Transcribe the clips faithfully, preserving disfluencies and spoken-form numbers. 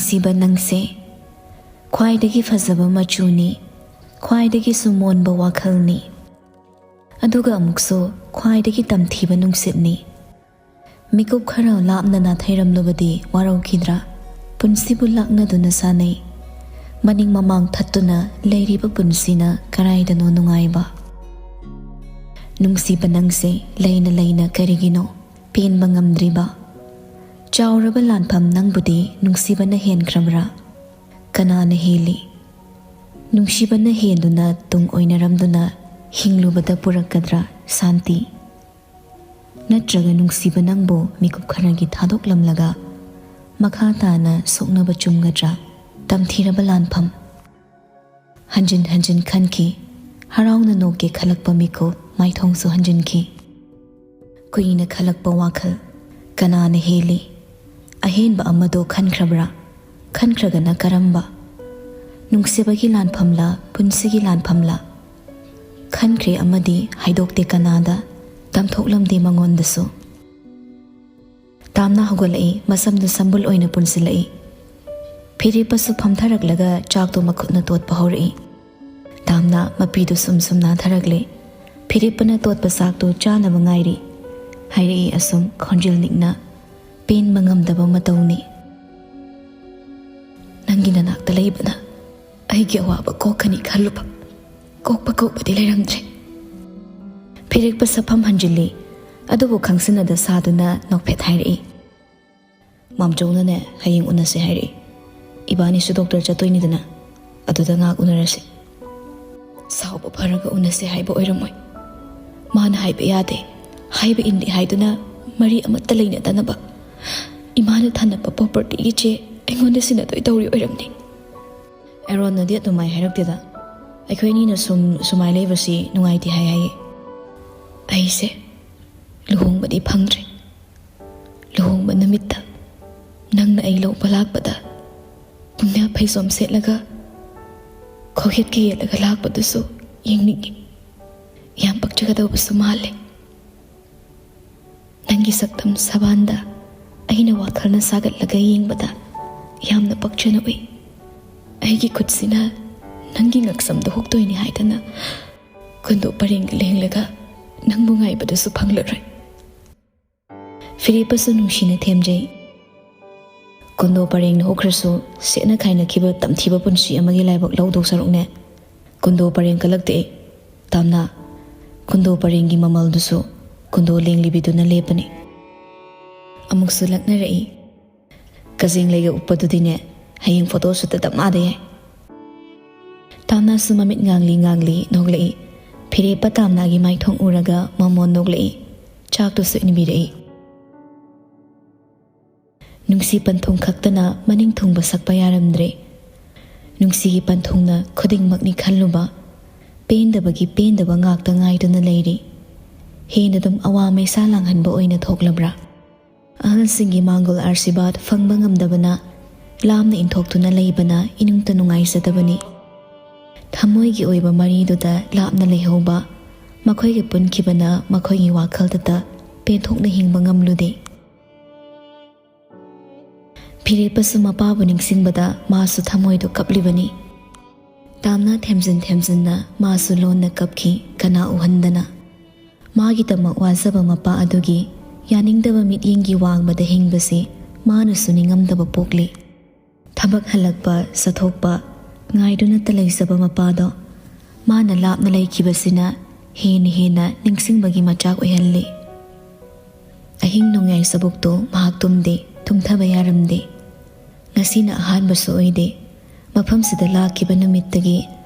ꯁꯤꯕ ꯅꯪꯁꯦ ꯈ꯭ꯋꯥꯏꯗꯒꯤ ꯐꯖꯕ ꯃꯆꯨꯅꯤ, ꯈ꯭ꯋꯥꯏꯗꯒꯤꯁꯨ ꯃꯣꯟꯕ ꯋꯥꯈꯜꯅꯤ, ꯑꯗꯨꯒ ꯑꯃꯨꯛꯁꯨ ꯈ꯭ꯋꯥꯏꯗꯒꯤ ꯇꯝꯊꯤꯕ ꯅꯨꯡꯁꯤꯠꯅꯤ꯫ ꯃꯤꯀꯨꯞ ꯈꯔ ꯂꯥꯞꯅ ꯅꯥꯊꯩꯔꯝꯂꯕꯗꯤ ꯋꯥꯔꯧꯈꯤꯗ꯭ꯔꯥ? ꯄꯨꯟꯁꯤꯕꯨ ꯂꯥꯛꯅꯗꯨꯅ ꯁꯥꯟꯅꯩ, ꯃꯅꯤꯡ ꯃꯃꯥꯡ ꯊꯠꯇꯨꯅ ꯂꯩꯔꯤꯕ ꯄꯨꯟꯁꯤꯅ ꯀꯔꯥꯏꯗꯅꯣ ꯅꯨꯡꯉꯥꯏꯕ? ꯅꯨꯡꯁꯤꯕ ꯅꯪꯁꯦ ꯂꯩꯅ ꯂꯩꯅ ꯀꯔꯤꯒꯤꯅꯣ ꯄꯦꯟꯕ ꯉꯝꯗ꯭ꯔꯤꯕ? ꯆꯥꯎꯔꯕ ꯂꯥꯟꯐꯝ ꯅꯪꯕꯨꯗꯤ ꯅꯨꯡꯁꯤꯕꯅ ꯍꯦꯟꯈ꯭ꯔꯕ꯭ꯔꯥ? ꯀꯅꯥꯅ ꯍꯦꯜꯂꯤ? ꯅꯨꯡꯁꯤꯕꯅ ꯍꯦꯟꯗꯨꯅ ꯇꯨꯡ ꯑꯣꯏꯅꯔꯝꯗꯨꯅ ꯍꯤꯡꯂꯨꯕꯗ ꯄꯨꯔꯛꯀꯗ꯭ꯔꯥ ꯁꯥꯟꯇꯤ? ꯅꯠꯇ꯭ꯔꯒ ꯅꯨꯡꯁꯤꯕ ꯅꯪꯕꯨ ꯃꯤꯀꯨꯞ ꯈꯔꯒꯤ ꯊꯥꯗꯣꯛꯂꯝꯂꯒ ꯃꯈꯥ ꯇꯥꯅ ꯁꯣꯛꯅꯕ ꯆꯨꯝꯒꯗ꯭ꯔꯥ? ꯇꯝꯊꯤꯔꯕ ꯂꯥꯟꯐꯝ꯫ ꯍꯟꯖꯤꯟ ꯍꯟꯖꯤꯟ ꯈꯟꯈꯤ꯫ ꯍꯔꯥꯎꯅ ꯅꯣꯛꯀꯦ ꯈꯜꯂꯛꯄ ꯃꯤꯀꯨꯞ ꯃꯥꯏꯊꯣꯡꯁꯨ ꯍꯟꯖꯤꯟꯈꯤ꯫ ꯀꯨꯏꯅ ꯈꯜꯂꯛꯄ ꯋꯥꯈꯜ ꯀꯅꯥꯅ ꯍꯦꯜꯂꯤ? ꯑꯍꯦꯟꯕ ꯑꯃꯗꯣ ꯈꯟꯈ꯭ꯔꯕ꯭ꯔꯥ? ꯈꯟꯈ꯭ꯔꯒꯅ ꯀꯔꯝꯕ? ꯅꯨꯡꯁꯤꯕꯒꯤ ꯂꯥꯟꯐꯝꯂꯥ, ꯄꯨꯟꯁꯤꯒꯤ ꯂꯥꯟꯐꯝꯂꯥ? ꯈꯟꯈ꯭ꯔꯦ ꯑꯃꯗꯤ ꯍꯥꯏꯗꯣꯛꯇꯦ ꯀꯅꯥꯗ, ꯇꯝꯊꯣꯛꯂꯝꯗꯦ ꯃꯉꯣꯟꯗꯁꯨ꯫ ꯇꯥꯝꯅ ꯍꯧꯒꯠꯂꯛꯏ, ꯃꯁꯝꯗꯨ ꯁꯝꯕꯨꯜ ꯑꯣꯏꯅ ꯄꯨꯟꯁꯤꯜꯂꯛꯏ꯫ ꯐꯤꯔꯦꯞꯄꯁꯨ ꯐꯝꯊꯔꯛꯂꯒ ꯆꯥꯛꯇꯨ ꯃꯈꯨꯠꯅ ꯇꯣꯠꯄ ꯍꯧꯔꯛꯏ꯫ ꯇꯥꯝꯅ ꯃꯄꯤꯗꯨ ꯁꯨꯝ ꯁꯨꯝ ꯅꯥꯟꯊꯔꯛꯂꯦ꯫ ꯐꯤꯔꯦꯞꯄꯅ ꯇꯣꯠꯄ ꯆꯥꯛꯇꯨ ꯆꯥꯅꯕ ꯉꯥꯏꯔꯤ꯫ ꯍꯥꯏꯔꯛꯏ ꯑꯁꯨꯝ ꯈꯣꯟꯖꯦꯜ ꯅꯤꯛꯅ꯫ ꯄꯦꯟꯕ ꯉꯝꯗꯕ ꯃꯇꯧꯅꯤ꯫ ꯅꯪꯒꯤ ꯅꯅꯥꯛꯇ ꯂꯩꯕꯅ ꯑꯩꯒꯤ ꯑꯋꯥꯕ ꯀꯣꯛꯀꯅꯤ ꯈꯜꯂꯨꯕ꯫ ꯀꯣꯛꯄ ꯀꯧꯕꯗꯤ ꯂꯩꯔꯝꯗ꯭ꯔꯦ꯫ ꯐꯤꯔꯦꯞꯄ ꯁꯛꯐꯝ ꯍꯟꯖꯤꯜꯂꯤ, ꯑꯗꯨꯕꯨ ꯈꯪꯁꯤꯟꯅꯗ ꯁꯥꯗꯨꯅ ꯅꯣꯛꯐꯦꯠ ꯍꯥꯏꯔꯛꯏ꯫ ꯃꯥꯝꯆꯧꯅꯅꯦ ꯍꯌꯦꯡ ꯎꯅꯁꯦ ꯍꯥꯏꯔꯛꯏ꯫ ꯏꯕꯥꯅꯤꯁꯨ ꯗꯣꯛꯇꯔ ꯆꯠꯇꯣꯏꯅꯤꯗꯅ, ꯑꯗꯨꯗ ꯉꯥꯏꯍꯥꯛ ꯎꯅꯔꯁꯤ꯫ ꯁꯥꯎꯕ ꯐꯔꯒ ꯎꯅꯁꯦ ꯍꯥꯏꯕ ꯑꯣꯏꯔꯝꯃꯣꯏ꯫ ꯃꯥꯅ ꯍꯥꯏꯕ ꯌꯥꯗꯦ, ꯍꯥꯏꯕ ꯏꯟꯗꯦ ꯍꯥꯏꯗꯨꯅ ꯃꯔꯤ ꯑꯃꯠꯇ ꯂꯩꯅꯗꯅꯕ ꯏꯃꯥꯅ ꯊꯥꯅꯕ ꯄ꯭ꯔꯣꯄꯔꯇꯤꯒꯤ ꯆꯦ ꯑꯩꯉꯣꯟꯗ ꯁꯤꯟꯅꯗꯣꯏ ꯇꯧꯔꯤ ꯑꯣꯏꯔꯝꯅꯤ꯫ ꯑꯦꯔꯣꯟꯅꯗꯤ ꯑꯗꯨꯃꯥꯏ ꯍꯥꯏꯔꯛꯇꯦꯗ꯫ ꯑꯩꯈꯣꯏ ꯑꯅꯤꯅ ꯁꯨꯝ ꯁꯨꯃꯥꯏ ꯂꯩꯕꯁꯤ ꯅꯨꯡꯉꯥꯏꯇꯦ ꯍꯥꯏ ꯍꯥꯏꯌꯦ꯫ ꯑꯩꯁꯦ ꯂꯨꯍꯣꯡꯕꯗꯤ ꯐꯪꯗ꯭ꯔꯦ꯫ ꯂꯨꯍꯣꯡꯕ ꯅꯨꯃꯤꯠꯇ ꯅꯪꯅ ꯑꯩ ꯂꯧꯕ ꯂꯥꯛꯄꯗ ꯄꯨꯡꯌꯥ ꯐꯩꯖꯣꯝ ꯁꯦꯠꯂꯒ ꯈꯣꯛꯍꯦꯠꯀ ꯌꯦꯠꯂꯒ ꯂꯥꯛꯄꯗꯨꯁꯨ ꯌꯦꯡꯅꯤꯡꯉꯤ꯫ ꯌꯥꯝ ꯄꯛꯆꯒꯗꯧꯕꯁꯨ ꯃꯥꯜꯂꯦ꯫ ꯅꯪꯒꯤ ꯁꯛꯇꯝ ꯁꯕꯥꯟꯗ ꯑꯩꯅ ꯋꯥꯈꯜꯅ ꯁꯥꯒꯠꯂꯒ ꯌꯦꯡꯕꯗ ꯌꯥꯝꯅ ꯄꯛꯆꯅ ꯎꯏ꯫ ꯑꯩꯒꯤ ꯈꯨꯠꯁꯤꯅ ꯅꯪꯒꯤ ꯉꯛꯁꯝꯗ ꯍꯨꯛꯇꯣꯏꯅꯤ ꯍꯥꯏꯗꯅ ꯀꯨꯟꯗꯣ ꯄꯔꯦꯡꯗ ꯂꯦꯡꯂꯒ ꯅꯪꯕꯨ ꯉꯥꯏꯕꯗꯁꯨ ꯐꯪꯂꯔꯣꯏ꯫ ꯐꯤꯔꯦꯞꯄꯁꯨ ꯅꯨꯡꯁꯤꯅ ꯊꯦꯝꯖꯩ꯫ ꯀꯨꯟꯗꯣ ꯄꯔꯦꯡꯅ ꯍꯨꯛꯈ꯭ꯔꯁꯨ ꯁꯦꯠꯅ ꯈꯥꯏꯅꯈꯤꯕ ꯇꯝꯊꯤꯕ ꯄꯨꯟꯁꯤ ꯑꯃꯒꯤ ꯂꯥꯏꯕꯛ ꯂꯧꯗꯧ ꯁꯔꯨꯛꯅꯦ꯫ ꯀꯨꯟꯗꯣ ꯄꯔꯦꯡ ꯀꯜꯂꯛꯇꯦ꯫ ꯇꯥꯝꯅꯥ, ꯀꯨꯟꯗꯣ ꯄꯔꯦꯡꯒꯤ ꯃꯃꯜꯗꯨꯁꯨ ꯀꯨꯟꯗꯣ ꯂꯦꯡꯂꯤꯕꯤꯗꯨꯅ ꯂꯦꯞꯄꯅꯤ꯫ ꯑꯃꯨꯛꯁꯨ ꯂꯛꯅꯔꯛꯏ꯫ ꯀꯖꯦꯡ ꯂꯩꯒ ꯎꯞꯄꯗꯨꯗꯤꯅꯦ, ꯍꯌꯦꯡ ꯐꯣꯇꯣ ꯁꯨꯠꯇ ꯗꯞ ꯃꯥꯗ ꯌꯥꯏ꯫ ꯇꯥꯝꯅꯥꯁꯨ ꯃꯃꯤꯠ ꯉꯥꯡꯂꯤ ꯉꯥꯡꯂꯤ ꯅꯣꯛꯂꯛꯏ꯫ ꯐꯤꯔꯦꯞꯄ ꯇꯥꯝꯅꯥꯒꯤ ꯃꯥꯏꯊꯣꯡ ꯎꯔꯒ ꯃꯃꯣꯟ ꯅꯣꯛꯂꯛꯏ꯫ ꯆꯥꯛꯇꯨꯁꯨ ꯏꯟꯕꯤꯔꯛꯏ꯫ ꯅꯨꯡꯁꯤ ꯄꯟꯊꯨꯡ ꯈꯛꯇꯅ ꯃꯅꯤꯡ ꯊꯨꯡꯕ ꯁꯛꯄ ꯌꯥꯔꯝꯗ꯭ꯔꯦ꯫ ꯅꯨꯡꯁꯤꯒꯤ ꯄꯟꯊꯨꯡꯅ ꯈꯨꯗꯤꯡꯃꯛꯅꯤ ꯈꯜꯂꯨꯕ, ꯄꯦꯟꯗꯕꯒꯤ ꯄꯦꯟꯗꯕ ꯉꯥꯛꯇ ꯉꯥꯏꯗꯨꯅ ꯂꯩꯔꯤ꯫ ꯍꯦꯟꯅ ꯑꯗꯨꯝ ꯑꯋꯥ ꯃꯩꯁꯥ ꯂꯥꯡꯍꯟꯕ ꯑꯣꯏꯅ ꯊꯣꯛꯂꯕ꯭ꯔꯥ? ꯑꯍꯜꯁꯤꯡꯒꯤ ꯃꯥꯡꯒꯣꯜ ꯑꯥꯔꯁꯤꯕꯥꯗ ꯐꯪꯕ ꯉꯝꯗꯕꯅ ꯂꯥꯞꯅ ꯏꯟꯊꯣꯛꯇꯨꯅ ꯂꯩꯕꯅ ꯏꯅꯨꯡꯇ ꯅꯨꯡꯉꯥꯏꯖꯗꯕꯅꯤ꯫ ꯊꯃꯣꯏꯒꯤ ꯑꯣꯏꯕ ꯃꯔꯤꯗꯨꯗ ꯂꯥꯞꯅ ꯂꯩꯍꯧꯕ, ꯃꯈꯣꯏꯒ ꯄꯨꯟꯈꯤꯕꯅ ꯃꯈꯣꯏꯒꯤ ꯋꯥꯈꯜꯗꯇ ꯄꯦꯟꯊꯣꯛꯅ ꯍꯤꯡꯕ ꯉꯝꯂꯨꯗꯦ꯫ ꯐꯤꯔꯦꯞꯄꯁꯨ ꯃꯄꯥꯕꯨ ꯅꯤꯡꯁꯤꯡꯕꯗ ꯃꯥꯁꯨ ꯊꯃꯣꯏꯗꯨ ꯀꯞꯂꯤꯕꯅꯤ꯫ ꯇꯥꯝꯅ ꯊꯦꯝꯖꯤꯟ ꯊꯦꯝꯖꯤꯟꯅ ꯃꯥꯁꯨ ꯂꯣꯟꯅ ꯀꯞꯈꯤ, ꯀꯅꯥ ꯎꯍꯟꯗꯅ꯫ ꯃꯥꯒꯤꯗꯃꯛ ꯋꯥꯖꯕ ꯃꯄꯥ ꯑꯗꯨꯒꯤ ꯌꯥꯅꯤꯡꯗꯕ ꯃꯤꯠꯌꯦꯡꯒꯤ ꯋꯥꯡꯃꯗ ꯍꯤꯡꯕꯁꯤ ꯃꯥꯅꯁꯨ ꯅꯤꯡꯉꯝꯗꯕ ꯄꯣꯛꯂꯤ꯫ ꯊꯕꯛ ꯍꯜꯂꯛꯄ, ꯆꯠꯊꯣꯛꯄ ꯉꯥꯏꯗꯨꯅꯇ ꯂꯩꯖꯕ ꯃꯄꯥꯗꯣ ꯃꯥꯅ ꯂꯥꯞꯅ ꯂꯩꯈꯤꯕꯁꯤꯅ ꯍꯦꯟꯅ ꯍꯦꯟꯅ ꯅꯤꯡꯁꯤꯡꯕꯒꯤ ꯃꯆꯥꯛ ꯑꯣꯏꯍꯜꯂꯤ꯫ ꯑꯍꯤꯡ ꯅꯣꯡꯌꯥꯏ ꯆꯕꯨꯛꯇꯨ ꯃꯍꯥꯛ ꯇꯨꯝꯗꯦ, ꯇꯨꯝꯊꯕ ꯌꯥꯔꯝꯗꯦ꯫ ꯉꯁꯤꯅ ꯑꯍꯥꯟꯕꯁꯨ ꯑꯣꯏꯗꯦ꯫ ꯃꯐꯝꯁꯤꯗ ꯂꯥꯛꯈꯤꯕ ꯅꯨꯃꯤꯠꯇꯒꯤ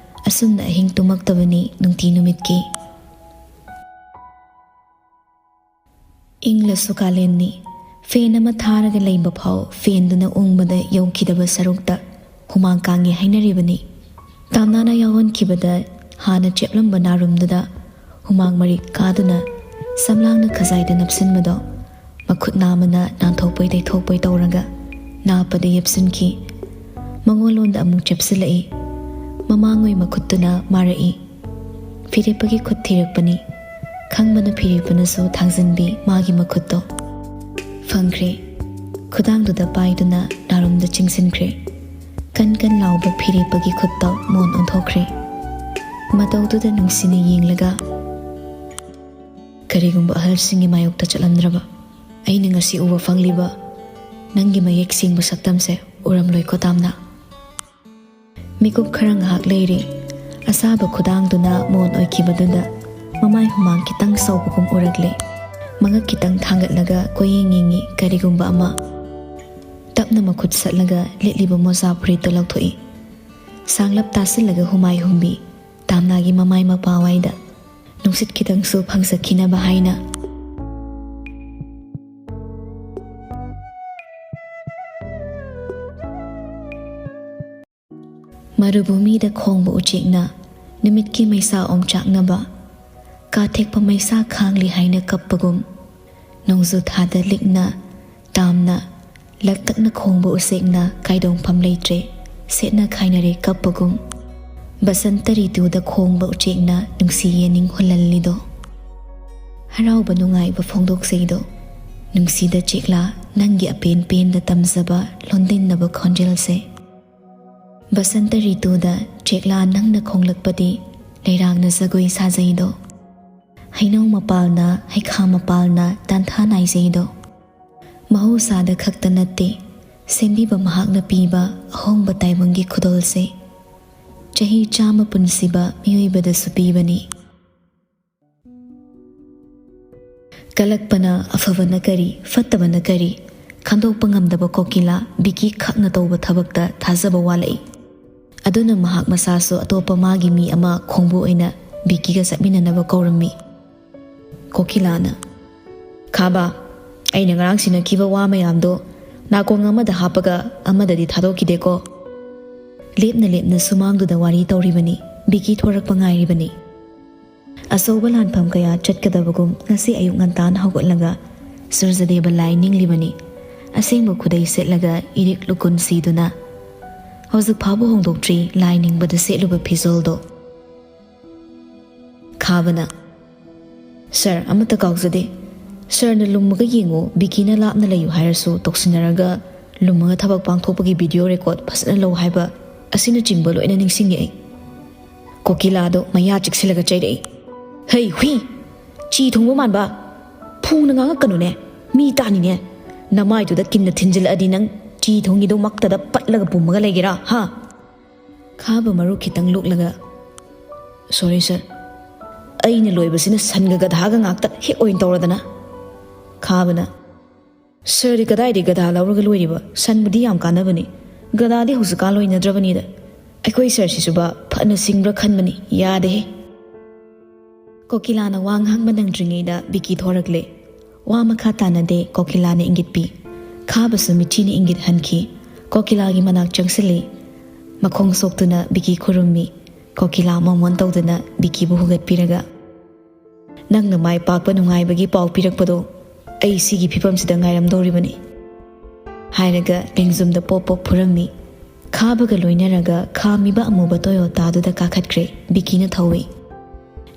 ꯑꯁꯨꯝꯅ ꯑꯍꯤꯡ ꯇꯨꯝꯃꯛꯇꯕꯅꯤ ꯅꯨꯡꯇꯤ ꯅꯨꯃꯤꯠꯀꯤ꯫ ꯏꯪꯂꯁꯨ ꯀꯥꯂꯦꯟꯅꯤ꯫ ꯐꯦꯟ ꯑꯃ ꯊꯥꯔꯒ ꯂꯩꯕ ꯐꯥꯎ ꯐꯦꯟꯗꯨꯅ ꯎꯪꯕꯗ ꯌꯧꯈꯤꯗꯕ ꯁꯔꯨꯛꯇ ꯍꯨꯃꯥꯡ ꯀꯥꯡꯉꯤ ꯍꯥꯏꯅꯔꯤꯕꯅꯤ꯫ ꯇꯥꯝꯅꯥꯅ ꯌꯥꯎꯍꯟꯈꯤꯕꯗ ꯍꯥꯟꯅ ꯆꯦꯞꯂꯝꯕ ꯅꯥꯔꯨꯝꯗꯨꯗ ꯍꯨꯃꯥꯡ ꯃꯔꯤꯛ ꯀꯥꯗꯨꯅ ꯁꯝꯂꯥꯡꯅ ꯈꯖꯥꯏꯗ ꯅꯞꯁꯤꯟꯕꯗꯣ ꯃꯈꯨꯠ ꯅꯥꯝꯃꯅ ꯅꯥꯟꯊꯣꯛꯄꯣꯏ ꯇꯩꯊꯣꯛꯄꯣꯏ ꯇꯧꯔꯒ ꯅꯥꯞꯄꯗ ꯌꯦꯞꯁꯤꯟꯈꯤ꯫ ꯃꯉꯣꯟꯂꯣꯝꯗ ꯑꯃꯨꯛ ꯆꯦꯞꯁꯤꯜꯂꯛꯏ꯫ ꯃꯃꯥꯡꯉꯣꯏ ꯃꯈꯨꯠꯇꯨꯅ ꯃꯥꯔꯛꯏ꯫ ꯐꯤꯔꯦꯞꯄꯒꯤ ꯈꯨꯠ ꯊꯤꯔꯛꯄꯅꯤ꯫ ꯈꯪꯕꯅ ꯐꯤꯔꯦꯞꯄꯅꯁꯨ ꯊꯥꯡꯖꯤꯟꯕꯤ ꯃꯥꯒꯤ ꯃꯈꯨꯠꯇꯣ꯫ ꯐꯪꯈ꯭ꯔꯦ꯫ ꯈꯨꯗꯥꯡꯗꯨꯗ ꯄꯥꯏꯗꯨꯅ ꯅꯥꯔꯨꯝꯗ ꯆꯤꯡꯁꯤꯟꯈ꯭ꯔꯦ꯫ ꯀꯟ ꯀꯟ ꯂꯥꯎꯕ ꯐꯤꯔꯦꯞꯄꯒꯤ ꯈꯨꯠꯇ ꯃꯣꯟ ꯑꯣꯟꯊꯣꯛꯈ꯭ꯔꯦ꯫ ꯃꯇꯧꯗꯨꯗ ꯅꯨꯡꯁꯤꯅ ꯌꯦꯡꯂꯒ, "ꯀꯔꯤꯒꯨꯝꯕ ꯑꯍꯜꯁꯤꯡꯒꯤ ꯃꯥꯌꯣꯛꯇ ꯆꯠꯂꯝꯗ꯭ꯔꯕ, ꯑꯩꯅ ꯉꯁꯤ ꯎꯕ ꯐꯪꯂꯤꯕ ꯅꯪꯒꯤ ꯃꯌꯦꯛ ꯁꯦꯡꯕ ꯁꯛꯇꯝꯁꯦ ꯎꯔꯝꯂꯣꯏꯀꯣ ꯇꯥꯝꯅ?" ꯃꯤꯀꯨꯞ ꯈꯔ ꯉꯥꯏꯍꯥꯛ ꯂꯩꯔꯤ꯫ ꯑꯁꯥꯕ ꯈꯨꯗꯥꯡꯗꯨꯅ ꯃꯣꯟ ꯑꯣꯏꯈꯤꯕꯗꯨꯗ ꯃꯃꯥꯏ ꯍꯨꯃꯥꯡ ꯈꯤꯇꯪ ꯁꯧꯕꯒꯨꯝ ꯎꯔꯛꯂꯦ꯫ ꯃꯉꯛ ꯈꯤꯇꯪ ꯊꯥꯡꯒꯠꯂꯒ ꯀꯣꯏꯌꯦꯡ ꯌꯦꯡꯉꯤ ꯀꯔꯤꯒꯨꯝꯕ ꯑꯃ꯫ ꯇꯞꯅ ꯃꯈꯨꯠ ꯁꯠꯂꯒ ꯂꯤꯠꯂꯤꯕ ꯃꯣꯖꯥ ꯐꯨꯔꯤꯠꯇꯨ ꯂꯧꯊꯣꯛꯏ꯫ ꯁꯥꯡꯂꯞ ꯇꯥꯁꯤꯜꯂꯒ ꯍꯨꯃꯥꯏ ꯍꯨꯝꯕꯤ꯫ ꯇꯥꯝꯅꯥꯒꯤ ꯃꯃꯥꯏ ꯃꯄꯥꯋꯥꯏꯗ ꯅꯨꯡꯁꯤꯠ ꯈꯤꯇꯪꯁꯨ ꯐꯪꯖꯈꯤꯅꯕ ꯍꯥꯏꯅ꯫ ꯃꯔꯨꯚꯨꯃꯤꯗ ꯈꯣꯡꯕ ꯎꯆꯦꯛꯅ ꯅꯨꯃꯤꯠꯀꯤ ꯃꯩꯁꯥ ꯑꯣꯝꯆꯥꯛꯅꯕ, ꯀꯥꯊꯦꯛꯄ ꯃꯩꯁꯥ ꯈꯥꯡꯂꯤ ꯍꯥꯏꯅ ꯀꯞꯄꯒꯨꯝ, ꯅꯣꯡꯖꯨ ꯊꯥꯗ ꯂꯤꯛꯅ, ꯇꯥꯝꯅ, ꯂꯛꯇꯛꯅ ꯈꯣꯡꯕ ꯎꯆꯦꯛꯅ ꯀꯥꯏꯗꯣꯡꯐꯝ ꯂꯩꯇ꯭ꯔꯦ, ꯁꯦꯠꯅ ꯈꯥꯏꯅꯔꯦ ꯀꯞꯄꯒꯨꯝ, ꯕꯁꯟꯇ ꯔꯤꯇꯨꯗ ꯈꯣꯡꯕ ꯎꯆꯦꯛꯅ ꯅꯨꯡꯁꯤ ꯌꯦꯅꯤꯡ ꯍꯨꯜꯍꯜꯂꯤꯗꯣ꯫ ꯍꯔꯥꯎꯕ ꯅꯨꯡꯉꯥꯏꯕ ꯐꯣꯡꯗꯣꯛꯆꯩꯗꯣ꯫ ꯅꯨꯡꯁꯤꯗ ꯆꯦꯛꯂꯥ, ꯅꯪꯒꯤ ꯑꯄꯦꯟ ꯄꯦꯟꯗ ꯇꯝꯖꯕ ꯂꯣꯟꯗꯤꯟꯅꯕ ꯈꯣꯟꯖꯦꯜꯁꯦ꯫ ꯕꯁꯟꯇ ꯔꯤꯇꯨꯗ ꯆꯦꯛꯂꯥ ꯅꯪꯅ ꯈꯣꯡꯂꯛꯄꯗꯤ ꯂꯩꯔꯥꯡꯅ ꯖꯒꯣꯏ ꯁꯥꯖꯩꯗꯣ꯫ ꯍꯩꯅꯧ ꯃꯄꯥꯜꯅ, ꯍꯩꯈꯥ ꯃꯄꯥꯜꯅ ꯇꯥꯟꯊꯥ ꯅꯥꯏꯖꯩꯗꯣ꯫ ꯃꯍꯧꯁꯥꯗ ꯈꯛꯇ ꯅꯠꯇꯦ, ꯁꯦꯝꯕꯤꯕ ꯃꯍꯥꯛꯅ ꯄꯤꯕ ꯑꯍꯣꯡꯕ ꯇꯥꯏꯕꯪꯒꯤ ꯈꯨꯗꯣꯜꯁꯦ꯫ ꯆꯍꯤ ꯆꯥꯝꯃ ꯄꯨꯟꯁꯤꯕ ꯃꯤꯑꯣꯏꯕꯗꯁꯨ ꯄꯤꯕꯅꯤ꯫ ꯀꯂꯛꯄꯅ ꯑꯐꯕꯅ ꯀꯔꯤ, ꯐꯠꯇꯕꯅ ꯀꯔꯤ ꯈꯟꯗꯣꯛꯄ ꯉꯝꯗꯕ ꯀꯣꯀꯤꯂꯥ ꯕꯤꯀꯤ ꯈꯛꯅ ꯇꯧꯕ ꯊꯕꯛꯇ ꯊꯥꯖꯕ ꯋꯥꯠꯂꯛꯏ꯫ ꯑꯗꯨꯅ ꯃꯍꯥꯛ ꯃꯁꯥꯁꯨ ꯑꯇꯣꯞꯄ ꯃꯥꯒꯤ ꯃꯤ ꯑꯃ ꯈꯣꯡꯕꯨ ꯑꯣꯏꯅ ꯕꯤꯀꯤꯒ ꯆꯠꯃꯤꯟꯅꯅꯕ ꯀꯧꯔꯝꯃꯤ꯫ ꯀꯣꯀꯤꯂꯥꯅ, "ꯈꯥꯕ, ꯑꯩꯅ ꯉꯔꯥꯡ ꯁꯤꯟꯅꯈꯤꯕ ꯋꯥ ꯃꯌꯥꯝꯗꯣ ꯅꯥꯀꯣꯡ ꯑꯃꯗ ꯍꯥꯞꯄꯒ ꯑꯃꯗꯗꯤ ꯊꯥꯗꯣꯛꯈꯤꯗꯦꯀꯣ?" ꯂꯦꯞꯅ ꯂꯦꯞꯅ ꯁꯨꯃꯥꯡꯗꯨꯗ ꯋꯥꯔꯤ ꯇꯧꯔꯤꯕꯅꯤ꯫ ꯕꯤꯀꯤ ꯊꯣꯔꯛꯄ ꯉꯥꯏꯔꯤꯕꯅꯤ꯫ ꯑꯆꯧꯕ ꯂꯥꯟꯐꯝ ꯀꯌꯥ ꯆꯠꯀꯗꯕꯒꯨꯝ ꯉꯁꯤ ꯑꯌꯨꯛ ꯉꯟꯇꯥꯅ ꯍꯧꯒꯠꯂꯒ ꯁꯨꯔꯖꯗꯦꯕ ꯂꯥꯏ ꯅꯤꯡꯂꯤꯕꯅꯤ꯫ ꯑꯁꯦꯡꯕ ꯈꯨꯗꯩ ꯁꯦꯠꯂꯒ ꯏꯔꯤꯛ ꯂꯨꯀꯨꯟ ꯁꯤꯗꯨꯅ ꯍꯧꯖꯤꯛ ꯐꯥꯎꯕ ꯍꯣꯡꯗꯣꯛꯇ꯭ꯔꯤ, ꯂꯥꯏ ꯅꯤꯡꯕꯗ ꯁꯦꯠꯂꯨꯕ ꯐꯤꯖꯣꯜꯗꯣ꯫ ꯈꯥꯕꯅ, "ꯁꯥꯔ, ꯑꯃꯠꯇ ꯀꯥꯎꯖꯗꯦ꯫ "ꯁꯔꯅ ꯂꯨꯝꯃꯒ ꯌꯦꯡꯉꯨ, ꯕꯤꯀꯤꯅ ꯂꯥꯞꯅ ꯂꯩꯌꯨ ꯍꯥꯏꯔꯁꯨ ꯇꯧꯁꯤꯟꯅꯔꯒ ꯂꯨꯝꯃꯒ ꯊꯕꯛ ꯄꯥꯡꯊꯣꯛꯄꯒꯤ ꯚꯤꯗꯤꯑꯣ ꯔꯦꯀꯣꯔꯗ ꯐꯖꯅ ꯂꯧ" ꯍꯥꯏꯕ ꯑꯁꯤꯅꯆꯤꯡꯕ ꯂꯣꯏꯅ ꯅꯤꯡꯁꯤꯡꯉꯛꯏ꯫ ꯀꯣꯀꯤꯂꯥꯗꯣ ꯃꯌꯥ ꯆꯤꯛꯁꯤꯜꯂꯒ ꯆꯩꯔꯛꯏ, "ꯍꯩ ꯍꯨꯏ! ꯆꯤ ꯊꯨꯡꯕ ꯃꯥꯟꯕ! ꯐꯨꯅ ꯉꯥꯡꯉꯛꯀꯅꯨꯅꯦ! ꯃꯤ ꯇꯥꯅꯤꯅꯦ! ꯅꯃꯥꯏꯗꯨꯗ ꯀꯤꯟꯅ ꯊꯤꯟꯖꯤꯜꯂꯛꯑꯗꯤ ꯅꯪ ꯆꯤ ꯊꯨꯡꯉꯤꯗꯣ ꯃꯛꯇꯗ ꯄꯠꯂꯒ ꯄꯨꯝꯃꯒ ꯂꯩꯒꯦꯔꯥ, ꯍꯥ?" ꯈꯥꯕ ꯃꯔꯨ ꯈꯤꯇꯪ ꯂꯣꯛꯂꯒ, "ꯁꯣꯔꯤ ꯁꯔ, ꯑꯩꯅ ꯂꯣꯏꯕꯁꯤꯅ ꯁꯟꯒ ꯒꯙꯥꯒ ꯉꯥꯛꯇ ꯍꯦꯛ ꯑꯣꯏꯅ ꯇꯧꯔꯗꯅ꯫" ꯈꯥꯕꯅ, "ꯁꯔꯗꯤ ꯀꯗꯥꯏꯗꯒꯤ ꯒꯙꯥ ꯂꯧꯔꯒ ꯂꯣꯏꯔꯤꯕ? ꯁꯟꯕꯨꯗꯤ ꯌꯥꯝ ꯀꯥꯟꯅꯕꯅꯤ꯫ ꯒꯙꯥꯗꯤ ꯍꯧꯖꯤꯛꯀꯥꯟ ꯂꯣꯏꯅꯗ꯭ꯔꯕꯅꯤꯗ꯫ ꯑꯩꯈꯣꯏ ꯁꯔꯁꯤꯁꯨꯕ ꯐꯅ ꯁꯤꯡꯕ꯭ꯔꯥ ꯈꯟꯕꯅꯤ, ꯌꯥꯗꯦꯍꯦ꯫" ꯀꯣꯀꯤꯂꯥꯅ ꯋꯥ ꯉꯥꯡꯕ ꯅꯪꯗ꯭ꯔꯤꯉꯩꯗ ꯕꯤꯀꯤ ꯊꯣꯔꯛꯂꯦ꯫ ꯋꯥ ꯃꯈꯥ ꯇꯥꯅꯗꯦ, ꯀꯣꯀꯤꯂꯥꯅ ꯏꯪꯒꯤꯠ ꯄꯤ꯫ ꯈꯥꯕꯁꯨ ꯃꯤꯊꯤꯅ ꯏꯪꯒꯤꯠ ꯍꯟꯈꯤ꯫ ꯀꯣꯀꯤꯂꯥꯒꯤ ꯃꯅꯥꯛ ꯆꯪꯁꯤꯜꯂꯤ꯫ ꯃꯈꯣꯡ ꯁꯣꯛꯇꯨꯅ ꯕꯤꯀꯤ ꯈꯨꯔꯨꯝꯃꯤ꯫ ꯀꯣꯀꯤꯂꯥ ꯃꯣꯃꯣꯟ ꯇꯧꯗꯨꯅ ꯕꯤꯀꯤꯕꯨ ꯍꯨꯒꯠꯄꯤꯔꯒ, "ꯅꯪꯅ ꯃꯥꯏ ꯄꯥꯛꯄ ꯅꯨꯡꯉꯥꯏꯕꯒꯤ ꯄꯥꯎ ꯄꯤꯔꯛꯄꯗꯣ ꯑꯩ ꯁꯤꯒꯤ ꯐꯤꯕꯝꯁꯤꯗ ꯉꯥꯏꯔꯝꯗꯧꯔꯤꯕꯅꯤ," ꯍꯥꯏꯔꯒ ꯂꯦꯡꯖꯨꯝꯗ ꯄꯣꯞ ꯄꯣꯞ ꯐꯨꯔꯝꯃꯤ꯫ ꯈꯥꯕꯒ ꯂꯣꯏꯅꯔꯒ ꯈꯥꯝꯃꯤꯕ ꯑꯃꯨꯕ ꯇꯣꯌꯣꯇꯥꯗꯨꯗ ꯀꯥꯈꯠꯈ꯭ꯔꯦ ꯕꯤꯀꯤꯅ ꯊꯧꯏ꯫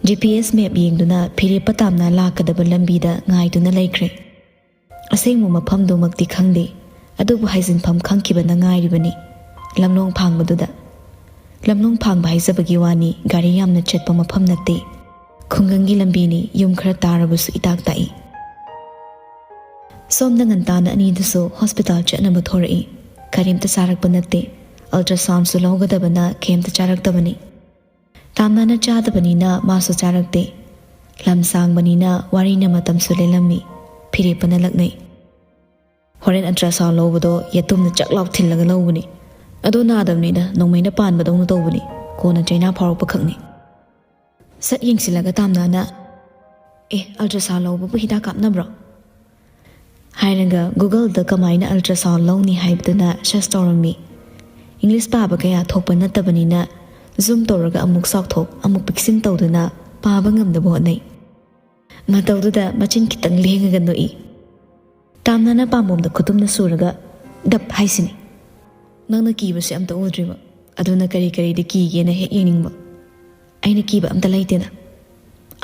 ꯖꯤ ꯄꯤ ꯑꯦꯁ ꯃꯦꯞ ꯌꯦꯡꯗꯨꯅ ꯐꯤꯔꯦꯞꯄ ꯇꯥꯝꯅ ꯂꯥꯛꯀꯗꯕ ꯂꯝꯕꯤꯗ ꯉꯥꯏꯗꯨꯅ ꯂꯩꯈ꯭ꯔꯦ꯫ ꯑꯁꯦꯡꯕ ꯃꯐꯝꯗꯨꯃꯛꯇꯤ ꯈꯪꯗꯦ, ꯑꯗꯨꯕꯨ ꯍꯥꯏꯖꯤꯟꯐꯝ ꯈꯪꯈꯤꯕꯅ ꯉꯥꯏꯔꯤꯕꯅꯤ꯫ ꯂꯝꯂꯣꯡ ꯐꯥꯡꯕꯗꯨꯗ꯫ ꯂꯝꯂꯣꯡ ꯐꯥꯡꯕ ꯍꯥꯏꯖꯕꯒꯤ ꯋꯥꯅꯤ, ꯒꯥꯔꯤ ꯌꯥꯝꯅ ꯆꯠꯄ ꯃꯐꯝ ꯅꯠꯇꯦ꯫ ꯈꯨꯡꯒꯪꯒꯤ ꯂꯝꯕꯤꯅꯤ, ꯌꯨꯝ ꯈꯔ ꯇꯥꯔꯕꯁꯨ ꯏꯇꯥꯛ ꯇꯥꯛꯏ꯫ ꯁꯣꯝꯗ ꯉꯟꯇꯥꯅ ꯑꯅꯤꯗꯨꯁꯨ ꯍꯣꯁꯄꯤꯇꯥꯜ ꯆꯠꯅꯕ ꯊꯣꯔꯛꯏ꯫ ꯀꯔꯤꯝꯇ ꯆꯥꯔꯛꯄ ꯅꯠꯇꯦ꯫ ꯑꯜꯇ꯭ꯔꯥꯁꯥꯎꯟꯁꯨ ꯂꯧꯒꯗꯕꯅ ꯀꯩꯝꯇ ꯆꯥꯔꯛꯇꯕꯅꯤ꯫ ꯇꯥꯝꯅꯅ ꯆꯥꯗꯕꯅꯤꯅ ꯃꯥꯁꯨ ꯆꯥꯔꯛꯇꯦ꯫ ꯂꯝ ꯁꯥꯡꯕꯅꯤꯅ ꯋꯥꯔꯤꯅ ꯃꯇꯝꯁꯨ ꯂꯦꯜꯂꯝꯃꯤ꯫ ꯐꯤꯔꯦꯞꯄꯅ ꯂꯛꯅꯩ꯫ "ꯍꯣꯔꯦꯟ ꯑꯜꯇ꯭ꯔꯥꯁꯥꯎꯟ ꯂꯧꯕꯗꯣ ꯌꯦꯇꯨꯝꯅ ꯆꯥꯛ ꯂꯥꯎ ꯊꯤꯜꯂꯒ ꯂꯧꯕꯅꯤ꯫ ꯑꯗꯣ ꯅꯥꯗꯕꯅꯤꯗ, ꯅꯣꯡꯃꯩꯅ ꯄꯥꯟꯕꯗꯧꯅ ꯇꯧꯕꯅꯤ꯫ ꯀꯣꯟꯅ ꯆꯩꯅꯥ ꯐꯥꯎꯔꯛꯄ ꯈꯛꯅꯤ꯫" ꯁꯠ ꯌꯦꯡꯁꯤꯜꯂꯒ ꯇꯥꯝꯅꯅ, "ꯑꯦ, ꯑꯜꯇ꯭ꯔꯥꯁꯥꯎꯟ ꯂꯧꯕꯕꯨ ꯍꯤꯗꯥꯛ ꯀꯥꯞꯅꯕ꯭ꯔꯣ?" ꯍꯥꯏꯔꯒ ꯒꯨꯒꯜꯗ ꯀꯃꯥꯏꯅ ꯑꯜꯇ꯭ꯔꯥꯁꯥꯎꯟ ꯂꯧꯅꯤ ꯍꯥꯏꯕꯗꯨꯅ ꯁꯔꯆ ꯇꯧꯔꯝꯃꯤ꯫ ꯏꯪꯂꯤꯁ ꯄꯥꯕ ꯀꯌꯥ ꯊꯣꯛꯄ ꯅꯠꯇꯕꯅꯤꯅ ꯖꯨꯝ ꯇꯧꯔꯒ ꯑꯃꯨꯛ ꯆꯥꯎꯊꯣꯛ ꯑꯃꯨꯛ ꯄꯤꯛꯁꯤꯟ ꯇꯧꯗꯨꯅ ꯄꯥꯕ ꯉꯝꯅꯕ ꯍꯣꯠꯅꯩ꯫ ꯃꯇꯧꯗꯨꯗ ꯃꯆꯤꯟ ꯈꯤꯇꯪ ꯂꯦꯡꯉꯒ ꯅꯣꯛꯏ꯫ ꯇꯥꯝꯅꯅ ꯄꯥꯝꯕꯣꯝꯗ ꯈꯨꯇꯨꯝꯅ ꯁꯨꯔꯒ, "ꯗꯞ ꯍꯥꯏꯁꯤꯅꯤ꯫ ꯅꯪꯅ ꯀꯤꯕꯁꯦ ꯑꯝꯇ ꯎꯗ꯭ꯔꯤꯕ, ꯑꯗꯨꯅ ꯀꯔꯤ ꯀꯔꯤꯗꯤ ꯀꯤꯒꯦꯅ ꯍꯦꯛ ꯌꯦꯡꯅꯤꯡꯕ꯫ ꯑꯩꯅ ꯀꯤꯕ ꯑꯝꯇ ꯂꯩꯇꯦꯗ꯫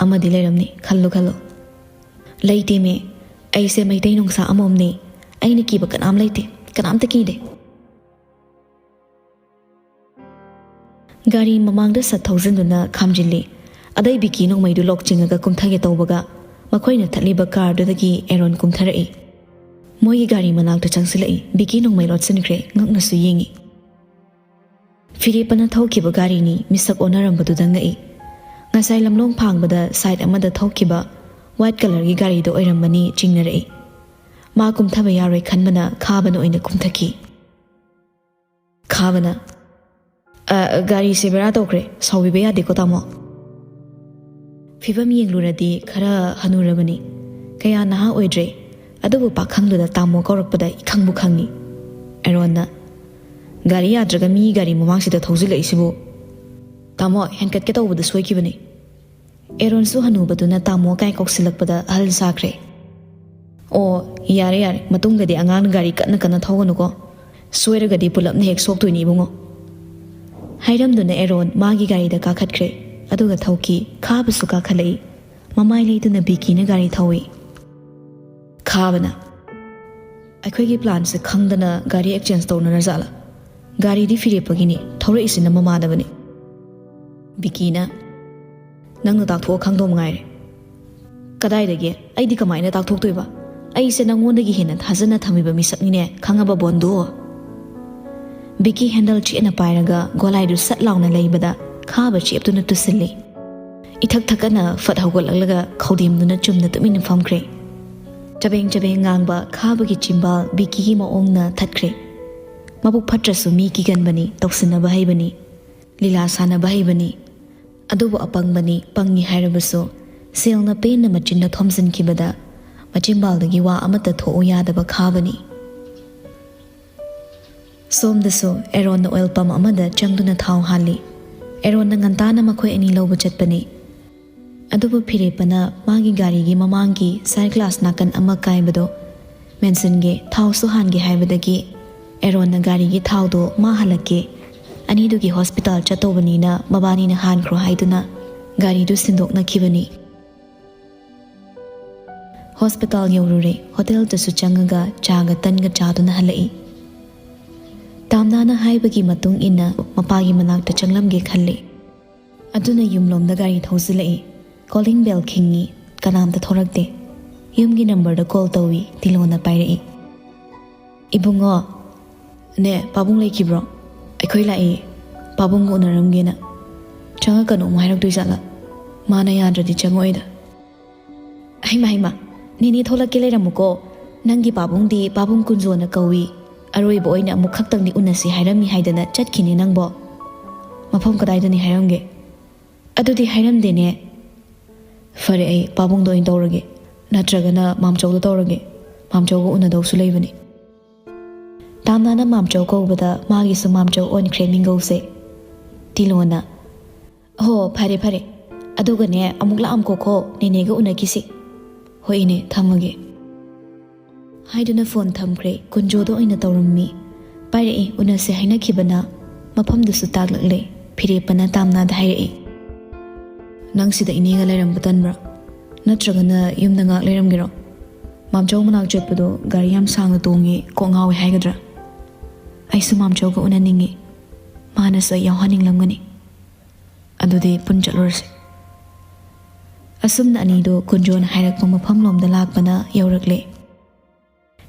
ꯑꯃꯗꯤ ꯂꯩꯔꯝꯅꯤ, ꯈꯜꯂꯨ ꯈꯜꯂꯨ꯫ "ꯂꯩꯇꯦꯃꯤ, ꯑꯩꯁꯦ ꯃꯩꯇꯩ ꯅꯨꯡꯁꯥ ꯑꯃꯃꯝꯅꯤ꯫ ꯑꯩꯅ ꯀꯤꯕ ꯀꯅꯥꯝ ꯂꯩꯇꯦ, ꯀꯅꯥꯝꯇ ꯀꯤꯗꯦ"꯫ ꯒꯥꯔꯤ ꯃꯃꯥꯡꯗ ꯁꯠ ꯊꯧꯖꯤꯟꯗꯨꯅ ꯈꯥꯝꯖꯤꯜꯂꯤ꯫ ꯑꯗꯩ ꯕꯤꯀꯤ ꯅꯣꯡꯃꯩꯗꯨ ꯂꯣꯛ ꯆꯤꯡꯉꯒ ꯀꯨꯝꯊꯒꯦ ꯇꯧꯕꯒ, ꯃꯈꯣꯏꯅ ꯊꯠꯂꯤꯕ ꯀꯥꯔꯗꯨꯗꯒꯤ ꯑꯦꯔꯣꯟ ꯀꯨꯝꯊꯔꯛꯏ꯫ ꯃꯣꯏꯒꯤ ꯒꯥꯔꯤ ꯃꯅꯥꯛꯇ ꯆꯪꯁꯤꯜꯂꯛꯏ꯫ ꯕꯤꯀꯤ ꯅꯣꯡꯃꯩ ꯂꯣꯠꯁꯤꯟꯈ꯭ꯔꯦ, ꯉꯛꯅꯁꯨ ꯌꯦꯡꯉꯤ꯫ ꯐꯤꯔꯦꯞꯄꯅ ꯊꯧꯈꯤꯕ ꯒꯥꯔꯤꯅꯤ꯫ ꯃꯤꯁꯛ ꯑꯣꯟꯅꯔꯝꯕꯗꯨꯗ ꯉꯛꯏ꯫ ꯉꯁꯥꯏ ꯂꯝꯂꯣꯡ ꯐꯥꯡꯕꯗ ꯁꯥꯏꯠ ꯑꯃꯗ ꯊꯧꯈꯤꯕ ꯋꯥꯏꯠ ꯀꯂꯔꯒꯤ ꯒꯥꯔꯤꯗꯣ ꯑꯣꯏꯔꯝꯃꯅꯤ ꯆꯤꯡꯅꯔꯛꯏ꯫ ꯃꯥ ꯀꯨꯝꯊꯕ ꯌꯥꯔꯣꯏ ꯈꯟꯕꯅ ꯈꯥꯕꯅ ꯑꯣꯏꯅ ꯀꯨꯝꯊꯈꯤ꯫ ꯈꯥꯕꯅ, "ꯑ, ꯒꯥꯔꯤꯁꯦ ꯕꯦꯔꯥ ꯇꯧꯈ꯭ꯔꯦ, ꯁꯥꯎꯕꯤꯕ ꯌꯥꯗꯦꯀꯣ ꯇꯥꯃꯣ"꯫ ꯐꯤꯕꯝ ꯌꯦꯡꯂꯨꯔꯗꯤ ꯈꯔ ꯍꯅꯨꯔꯕꯅꯤ, ꯀꯌꯥ ꯅꯍꯥ ꯑꯣꯏꯗ꯭ꯔꯦ꯫ ꯑꯗꯨꯕꯨ ꯄꯥꯈꯪꯗꯨꯗ ꯇꯥꯃꯣ ꯀꯧꯔꯛꯄꯗ ꯏꯈꯪꯕꯨ ꯈꯪꯉꯤ꯫ ꯑꯦꯔꯣꯟꯅ, "ꯒꯥꯔꯤ ꯌꯥꯗ꯭ꯔꯒ ꯃꯤ ꯒꯥꯔꯤ ꯃꯃꯥꯡꯁꯤꯗ ꯊꯧꯖꯤꯜꯂꯛꯏꯁꯤꯕꯨ"꯫ "ꯇꯥꯃꯣ, ꯍꯦꯟꯀꯠꯀꯦ ꯇꯧꯕꯗ ꯁꯣꯏꯈꯤꯕꯅꯤ"꯫ ꯑꯦꯔꯣꯟꯁꯨ ꯍꯅꯨꯕꯗꯨꯅ ꯇꯥꯃꯣ ꯀꯥꯏ ꯀꯧꯁꯤꯜꯂꯛꯄꯗ ꯑꯍꯜ ꯁꯥꯈ꯭ꯔꯦ꯫ "ꯑꯣ, ꯌꯥꯔꯦ ꯌꯥꯔꯦ, ꯃꯇꯨꯡꯗꯗꯤ ꯑꯉꯥꯡꯅ ꯒꯥꯔꯤ ꯀꯟꯅ ꯀꯟꯅ ꯊꯧꯒꯅꯨꯀꯣ, ꯁꯣꯏꯔꯒꯗꯤ ꯄꯨꯂꯞꯅ ꯍꯦꯛ ꯁꯣꯛꯇꯣꯏꯅꯤ ꯏꯕꯨꯡꯉꯣ"꯫ ꯍꯥꯏꯔꯝꯗꯨꯅ ꯑꯦꯔꯣꯟ ꯃꯥꯒꯤ ꯒꯥꯔꯤꯗ ꯀꯥꯈꯠꯈ꯭ꯔꯦ꯫ ꯑꯗꯨꯒ ꯊꯧꯈꯤ꯫ ꯈꯥꯕꯁꯨ ꯀꯥꯈꯠꯂꯛꯏ꯫ ꯃꯃꯥꯏ ꯂꯩꯗꯨꯅ ꯕꯤꯀꯤꯅ ꯒꯥꯔꯤ ꯊꯧꯏ꯫ ꯈꯥꯕꯅ, "ꯑꯩꯈꯣꯏꯒꯤ ꯄ꯭ꯂꯥꯟꯁꯦ ꯈꯪꯗꯅ ꯒꯥꯔꯤ ꯑꯦꯛꯆꯦꯟꯖ ꯇꯧꯅꯔ ꯖꯥꯠꯂꯥ? ꯒꯥꯔꯤꯗꯤ ꯐꯤꯔꯦꯞꯄꯒꯤꯅꯤ, ꯊꯧꯔꯛꯏꯁꯤꯅ ꯃꯃꯥꯟꯅꯕꯅꯤ"꯫ ꯕꯤꯀꯤꯅ, "ꯅꯪꯅ ꯇꯥꯛꯊꯣꯛꯑ ꯈꯪꯗꯧ ꯃꯉꯥꯏꯔꯦ"꯫ "ꯀꯗꯥꯏꯗꯒꯤ? ꯑꯩꯗꯤ ꯀꯃꯥꯏꯅ ꯇꯥꯛꯊꯣꯛꯇꯣꯏꯕ? ꯑꯩꯁꯦ ꯅꯪꯉꯣꯟꯗꯒꯤ ꯍꯦꯟꯅ ꯊꯥꯖꯅ ꯊꯝꯃꯤꯕ ꯃꯤꯁꯛꯅꯤꯅꯦ, ꯈꯪꯉꯕ ꯕꯣꯟꯗꯨ?" ꯕꯤꯀꯤ ꯍꯦꯟꯗꯜ ꯆꯦꯠꯅ ꯄꯥꯏꯔꯒ ꯒꯣꯂꯥꯏꯗꯨ ꯁꯠ ꯂꯥꯎꯅ ꯂꯩꯕꯗ ꯈꯥꯕ ꯆꯦꯞꯇꯨꯅ ꯇꯨꯁꯤꯜꯂꯤ꯫ ꯏꯊꯛ ꯊꯛꯀꯠꯅ ꯐꯠ ꯍꯧꯒꯠꯂꯛꯂꯒ ꯈꯧꯗꯦꯝꯗꯨꯅ ꯆꯨꯝꯅ ꯇꯨꯃꯤꯟꯅ ꯐꯝꯈ꯭ꯔꯦ꯫ ꯆꯕꯦꯡ ꯆꯕꯦꯡ ꯉꯥꯡꯕ ꯈꯥꯕꯒꯤ ꯆꯤꯝꯕꯥꯜ ꯕꯤꯀꯤꯒꯤ ꯃꯑꯣꯡꯅ ꯊꯠꯈ꯭ꯔꯦ꯫ ꯃꯕꯨꯛ ꯐꯠꯇ꯭ꯔꯁꯨ ꯃꯤ ꯀꯤꯒꯟꯕꯅꯤ, ꯇꯧꯁꯤꯟꯅꯕ ꯍꯩꯕꯅꯤ, ꯂꯤꯂꯥ ꯁꯥꯟꯅꯕ ꯍꯩꯕꯅꯤ꯫ ꯑꯗꯨꯕꯨ ꯑꯄꯪꯕꯅꯤ, ꯄꯪꯉꯤ ꯍꯥꯏꯔꯕꯁꯨ ꯁꯦꯜꯅ ꯄꯦꯟꯅ ꯃꯆꯤꯟꯗ ꯊꯣꯝꯖꯤꯟꯈꯤꯕꯗ ꯃꯆꯤꯝꯕꯥꯜꯗꯒꯤ ꯋꯥ ꯑꯃꯠꯇ ꯊꯣꯛꯎ ꯌꯥꯗꯕ ꯈꯥꯕꯅꯤ꯫ ꯁꯣꯝꯗꯁꯨ ꯑꯦꯔꯣꯟꯅ ꯑꯣꯏꯜ ꯄꯝ ꯑꯃꯗ ꯆꯪꯗꯨꯅ ꯊꯥꯎ ꯍꯥꯜꯂꯤ꯫ ꯑꯦꯔꯣꯟꯅ ꯉꯟꯇꯥꯅ ꯃꯈꯣꯏ ꯑꯅꯤ ꯂꯧꯕ ꯆꯠꯄꯅꯤ꯫ ꯑꯗꯨꯕꯨ ꯐꯤꯔꯦꯞꯄꯅ ꯃꯥꯒꯤ ꯒꯥꯔꯤꯒꯤ ꯃꯃꯥꯡꯒꯤ ꯁꯥꯏꯠ ꯒ꯭ꯂꯥꯁ ꯅꯥꯀꯟ ꯑꯃ ꯀꯥꯏꯕꯗꯣ ꯃꯦꯟꯁꯤꯟꯒꯦ, ꯊꯥꯎꯁꯨ ꯍꯥꯟꯒꯦ ꯍꯥꯏꯕꯗꯒꯤ ꯑꯦꯔꯣꯟꯅ ꯒꯥꯔꯤꯒꯤ ꯊꯥꯎꯗꯣ ꯃꯥ ꯍꯜꯂꯛꯀꯦ, ꯑꯅꯤꯗꯨꯒꯤ ꯍꯣꯁꯄꯤꯇꯥꯜ ꯆꯠꯇꯧꯕꯅꯤꯅ ꯃꯕꯥꯅꯤꯅ ꯍꯥꯟꯈ꯭ꯔꯣ ꯍꯥꯏꯗꯨꯅ ꯒꯥꯔꯤꯗꯨ ꯁꯤꯟꯗꯣꯛꯅꯈꯤꯕꯅꯤ꯫ ꯍꯣꯁꯄꯤꯇꯥꯜ ꯌꯧꯔꯨꯔꯦ꯫ ꯍꯣꯇꯦꯜꯗꯁꯨ ꯆꯪꯉꯒ ꯆꯥꯒ ꯇꯟꯒ ꯆꯥꯗꯨꯅ ꯍꯜꯂꯛꯏ꯫ ꯇꯥꯝꯅꯥꯅ ꯍꯥꯏꯕꯒꯤ ꯃꯇꯨꯡ ꯏꯟꯅ ꯃꯄꯥꯒꯤ ꯃꯅꯥꯛꯇ ꯆꯪꯂꯝꯒꯦ ꯈꯜꯂꯤ꯫ ꯑꯗꯨꯅ ꯌꯨꯝꯂꯣꯝꯗ ꯒꯥꯔꯤ ꯊꯧꯖꯤꯜꯂꯛꯏ꯫ ꯀꯣꯂꯤꯡ ꯕꯦꯜ ꯈꯤꯡꯉꯤ꯫ ꯀꯅꯥꯝꯇ ꯊꯣꯔꯛꯇꯦ꯫ ꯌꯨꯝꯒꯤ ꯅꯝꯕꯔꯗ ꯀꯣꯜ ꯇꯧꯏ꯫ ꯇꯤꯂꯣꯅ ꯄꯥꯏꯔꯛꯏ꯫ "ꯏꯕꯨꯡꯉꯣ꯫" "ꯅꯦ, ꯄꯥꯕꯨꯡ ꯂꯩꯈꯤꯕ꯭ꯔꯣ?" "ꯑꯩꯈꯣꯏ ꯂꯥꯛꯏ꯫ ꯄꯥꯕꯨꯡꯒ ꯎꯅꯔꯝꯒꯦꯅ꯫" "ꯆꯪꯉꯛꯀꯅꯨ ꯑꯃꯨꯛ ꯍꯥꯏꯔꯛꯇꯣꯏ ꯖꯥꯠꯂꯥ?" "ꯃꯥꯅ ꯌꯥꯗ꯭ꯔꯗꯤ ꯆꯪꯉꯛꯑꯣꯏꯗ꯫" "ꯍꯩꯃ ꯍꯩꯃ, ꯅꯦꯅꯦ ꯊꯣꯛꯂꯛꯀꯦ ꯂꯩꯔꯝꯃꯨꯀꯣ꯫ ꯅꯪꯒꯤ ꯄꯥꯕꯨꯡꯗꯤ ꯄꯥꯕꯨꯡ ꯀꯨꯟꯖꯣꯅ ꯀꯧꯏ꯫ ꯑꯔꯣꯏꯕ ꯑꯣꯏꯅ ꯑꯃꯨꯛ ꯈꯛꯇꯪꯗꯤ ꯎꯅꯁꯤ ꯍꯥꯏꯔꯝꯃꯤ ꯍꯥꯏꯗꯅ ꯆꯠꯈꯤꯅꯦ ꯅꯪꯕꯣ꯫" "ꯃꯐꯝ ꯀꯗꯥꯏꯗꯅꯤ ꯍꯥꯏꯔꯝꯒꯦ?" "ꯑꯗꯨꯗꯤ ꯍꯥꯏꯔꯝꯗꯦꯅꯦ꯫" "ꯐꯔꯦ, ꯑꯩ ꯄꯥꯕꯨꯡꯗ ꯑꯣꯏꯅ ꯇꯧꯔꯒꯦ, ꯅꯠꯇ꯭ꯔꯒꯅ ꯃꯥꯝꯆꯧꯗ ꯇꯧꯔꯒꯦ꯫ ꯃꯥꯝꯆꯧꯒ ꯎꯅꯗꯧꯁꯨ ꯂꯩꯕꯅꯤ꯫" ꯇꯥꯝꯅꯥꯅ ꯃꯥꯝꯆꯧ ꯀꯧꯕꯗ ꯃꯥꯒꯤꯁꯨ ꯃꯥꯝꯆꯧ ꯑꯣꯟꯈ꯭ꯔꯦ ꯃꯤꯡꯒꯧꯁꯦ꯫ ꯇꯤꯂꯣꯅ, "ꯍꯣ, ꯐꯔꯦ ꯐꯔꯦ꯫ ꯑꯗꯨꯒꯅꯦ, ꯑꯃꯨꯛ ꯂꯥꯛꯑꯝꯀꯣꯀꯣ, ꯅꯦꯅꯦꯒ ꯎꯅꯈꯤꯁꯤ꯫" "ꯍꯣꯏ ꯏꯅꯦ, ꯊꯝꯃꯒꯦ" ꯍꯥꯏꯗꯨꯅ ꯐꯣꯟ ꯊꯝꯈ꯭ꯔꯦ꯫ ꯀꯨꯟꯖꯣꯗ ꯑꯣꯏꯅ ꯇꯧꯔꯝꯃꯤ꯫ ꯄꯥꯏꯔꯛꯏ꯫ ꯎꯅꯁꯦ ꯍꯥꯏꯅꯈꯤꯕꯅ ꯃꯐꯝꯗꯨꯁꯨ ꯇꯥꯛꯂꯛꯂꯦ꯫ ꯐꯤꯔꯦꯞꯄꯅ ꯇꯥꯝꯅꯥꯗ ꯍꯥꯏꯔꯛꯏ꯫ "ꯅꯪ ꯁꯤꯗ ꯏꯅꯦꯒ ꯂꯩꯔꯝꯕ ꯇꯟꯕ꯭ꯔꯥ? ꯅꯠꯇ꯭ꯔꯒꯅ ꯌꯨꯝꯗ ꯉꯥꯛ ꯂꯩꯔꯝꯒꯦꯔꯣ? ꯃꯥꯝꯆꯧ ꯃꯅꯥꯛ ꯆꯠꯄꯗꯣ ꯒꯥꯔꯤ ꯌꯥꯝ ꯁꯥꯡꯅ ꯇꯣꯡꯉꯦ, ꯀꯣꯛ ꯉꯥꯎꯋꯦ ꯍꯥꯏꯒꯗ꯭ꯔꯥ? ꯑꯩꯁꯨ ꯃꯥꯝꯆꯧꯒ ꯎꯅꯅꯤꯡꯉꯤ꯫ ꯃꯥꯅꯁꯨ ꯑꯩ ꯌꯥꯎꯍꯟꯅꯤꯡꯂꯝꯒꯅꯤ꯫ ꯑꯗꯨꯗꯤ ꯄꯨꯟ ꯆꯠꯂꯨꯔꯁꯤ꯫" ꯑꯁꯨꯝꯅ ꯑꯅꯤꯗꯣ ꯀꯨꯟꯖꯣꯅ ꯍꯥꯏꯔꯛꯄ ꯃꯐꯝꯂꯣꯝꯗ ꯂꯥꯛꯄꯅ ꯌꯧꯔꯛꯂꯦ꯫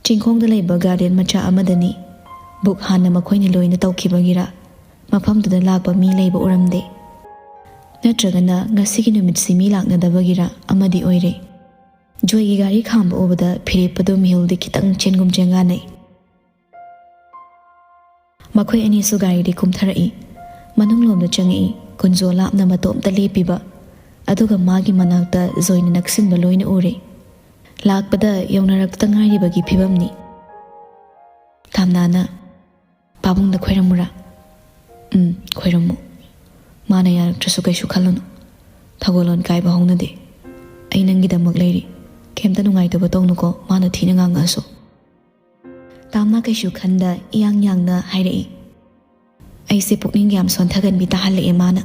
ꯆꯤꯡꯈꯣꯡꯗ ꯂꯩꯕ ꯒꯥꯔꯗꯦꯟ ꯃꯆꯥ ꯑꯃꯗꯅꯤ꯫ ꯕꯨꯛ ꯍꯥꯟꯅ ꯃꯈꯣꯏꯅ ꯂꯣꯏꯅ ꯇꯧꯈꯤꯕꯒꯤꯔ ꯃꯐꯝꯗꯨꯗ ꯂꯥꯛꯄ ꯃꯤ ꯂꯩꯕ ꯎꯔꯝꯗꯦ꯫ ꯅꯠꯇ꯭ꯔꯒꯅ ꯉꯁꯤꯒꯤ ꯅꯨꯃꯤꯠꯁꯤ ꯃꯤ ꯂꯥꯛꯅꯗꯕꯒꯤꯔ ꯑꯃꯗꯤ ꯑꯣꯏꯔꯦ꯫ ꯖꯣꯏꯒꯤ ꯒꯥꯔꯤ ꯈꯥꯝꯕ ꯎꯕꯗ ꯐꯤꯔꯦꯞꯄꯗꯣ ꯃꯤꯍꯨꯜꯗꯤ ꯈꯤꯇꯪ ꯆꯦꯟꯒꯨꯝ ꯆꯦꯟꯒꯥꯟꯅꯩ꯫ ꯃꯈꯣꯏ ꯑꯅꯤꯁꯨ ꯒꯥꯔꯤꯗꯤ ꯀꯨꯝꯊꯔꯛꯏ꯫ ꯃꯅꯨꯡꯂꯣꯝꯗ ꯆꯪꯉꯛꯏ꯫ ꯀꯨꯟꯖꯣ ꯂꯥꯞꯅ ꯃꯇꯣꯝꯇ ꯂꯦꯞꯄꯤꯕ, ꯑꯗꯨꯒ ꯃꯥꯒꯤ ꯃꯅꯥꯛꯇ ꯖꯣꯏꯅ ꯅꯛꯁꯤꯟꯕ ꯂꯣꯏꯅ ꯎꯔꯦ꯫ ꯂꯥꯛꯄꯗ ꯌꯧꯅꯔꯛꯇ ꯉꯥꯏꯔꯤꯕꯒꯤ ꯐꯤꯕꯝꯅꯤ꯫ ꯇꯥꯝꯅꯥꯅ, "ꯄꯥꯕꯨꯡꯗ ꯈꯣꯏꯔꯝꯃꯨꯔꯥ?" "ꯎꯝ, ꯈꯣꯏꯔꯝꯃꯨ꯫ ꯃꯥꯅ ꯌꯥꯔꯛꯇ꯭ꯔꯁꯨ ꯀꯩꯁꯨ ꯈꯜꯂꯨꯅꯨ꯫ ꯊꯧꯒꯜꯂꯣꯟ ꯀꯥꯏꯕ ꯍꯧꯅꯗꯦ꯫ ꯑꯩ ꯅꯪꯒꯤꯗꯃꯛ ꯂꯩꯔꯤ꯫ ꯀꯩꯝꯇ ꯅꯨꯡꯉꯥꯏꯇꯕ ꯇꯧꯅꯨꯀꯣ, ꯃꯥꯅ ꯊꯤꯅ ꯉꯥꯡꯉꯛꯑꯁꯨ꯫" ꯇꯥꯝꯅꯥ ꯀꯩꯁꯨ ꯈꯟꯗ ꯏꯌꯥꯡ ꯌꯥꯡꯅ ꯍꯥꯏꯔꯛꯏ꯫ "ꯑꯩꯁꯦ ꯄꯨꯛꯅꯤꯡ ꯌꯥꯝ ꯁꯣꯟꯊꯒꯟꯕꯤ ꯇꯥꯍꯜꯂꯛꯑꯦ ꯃꯥꯅ꯫"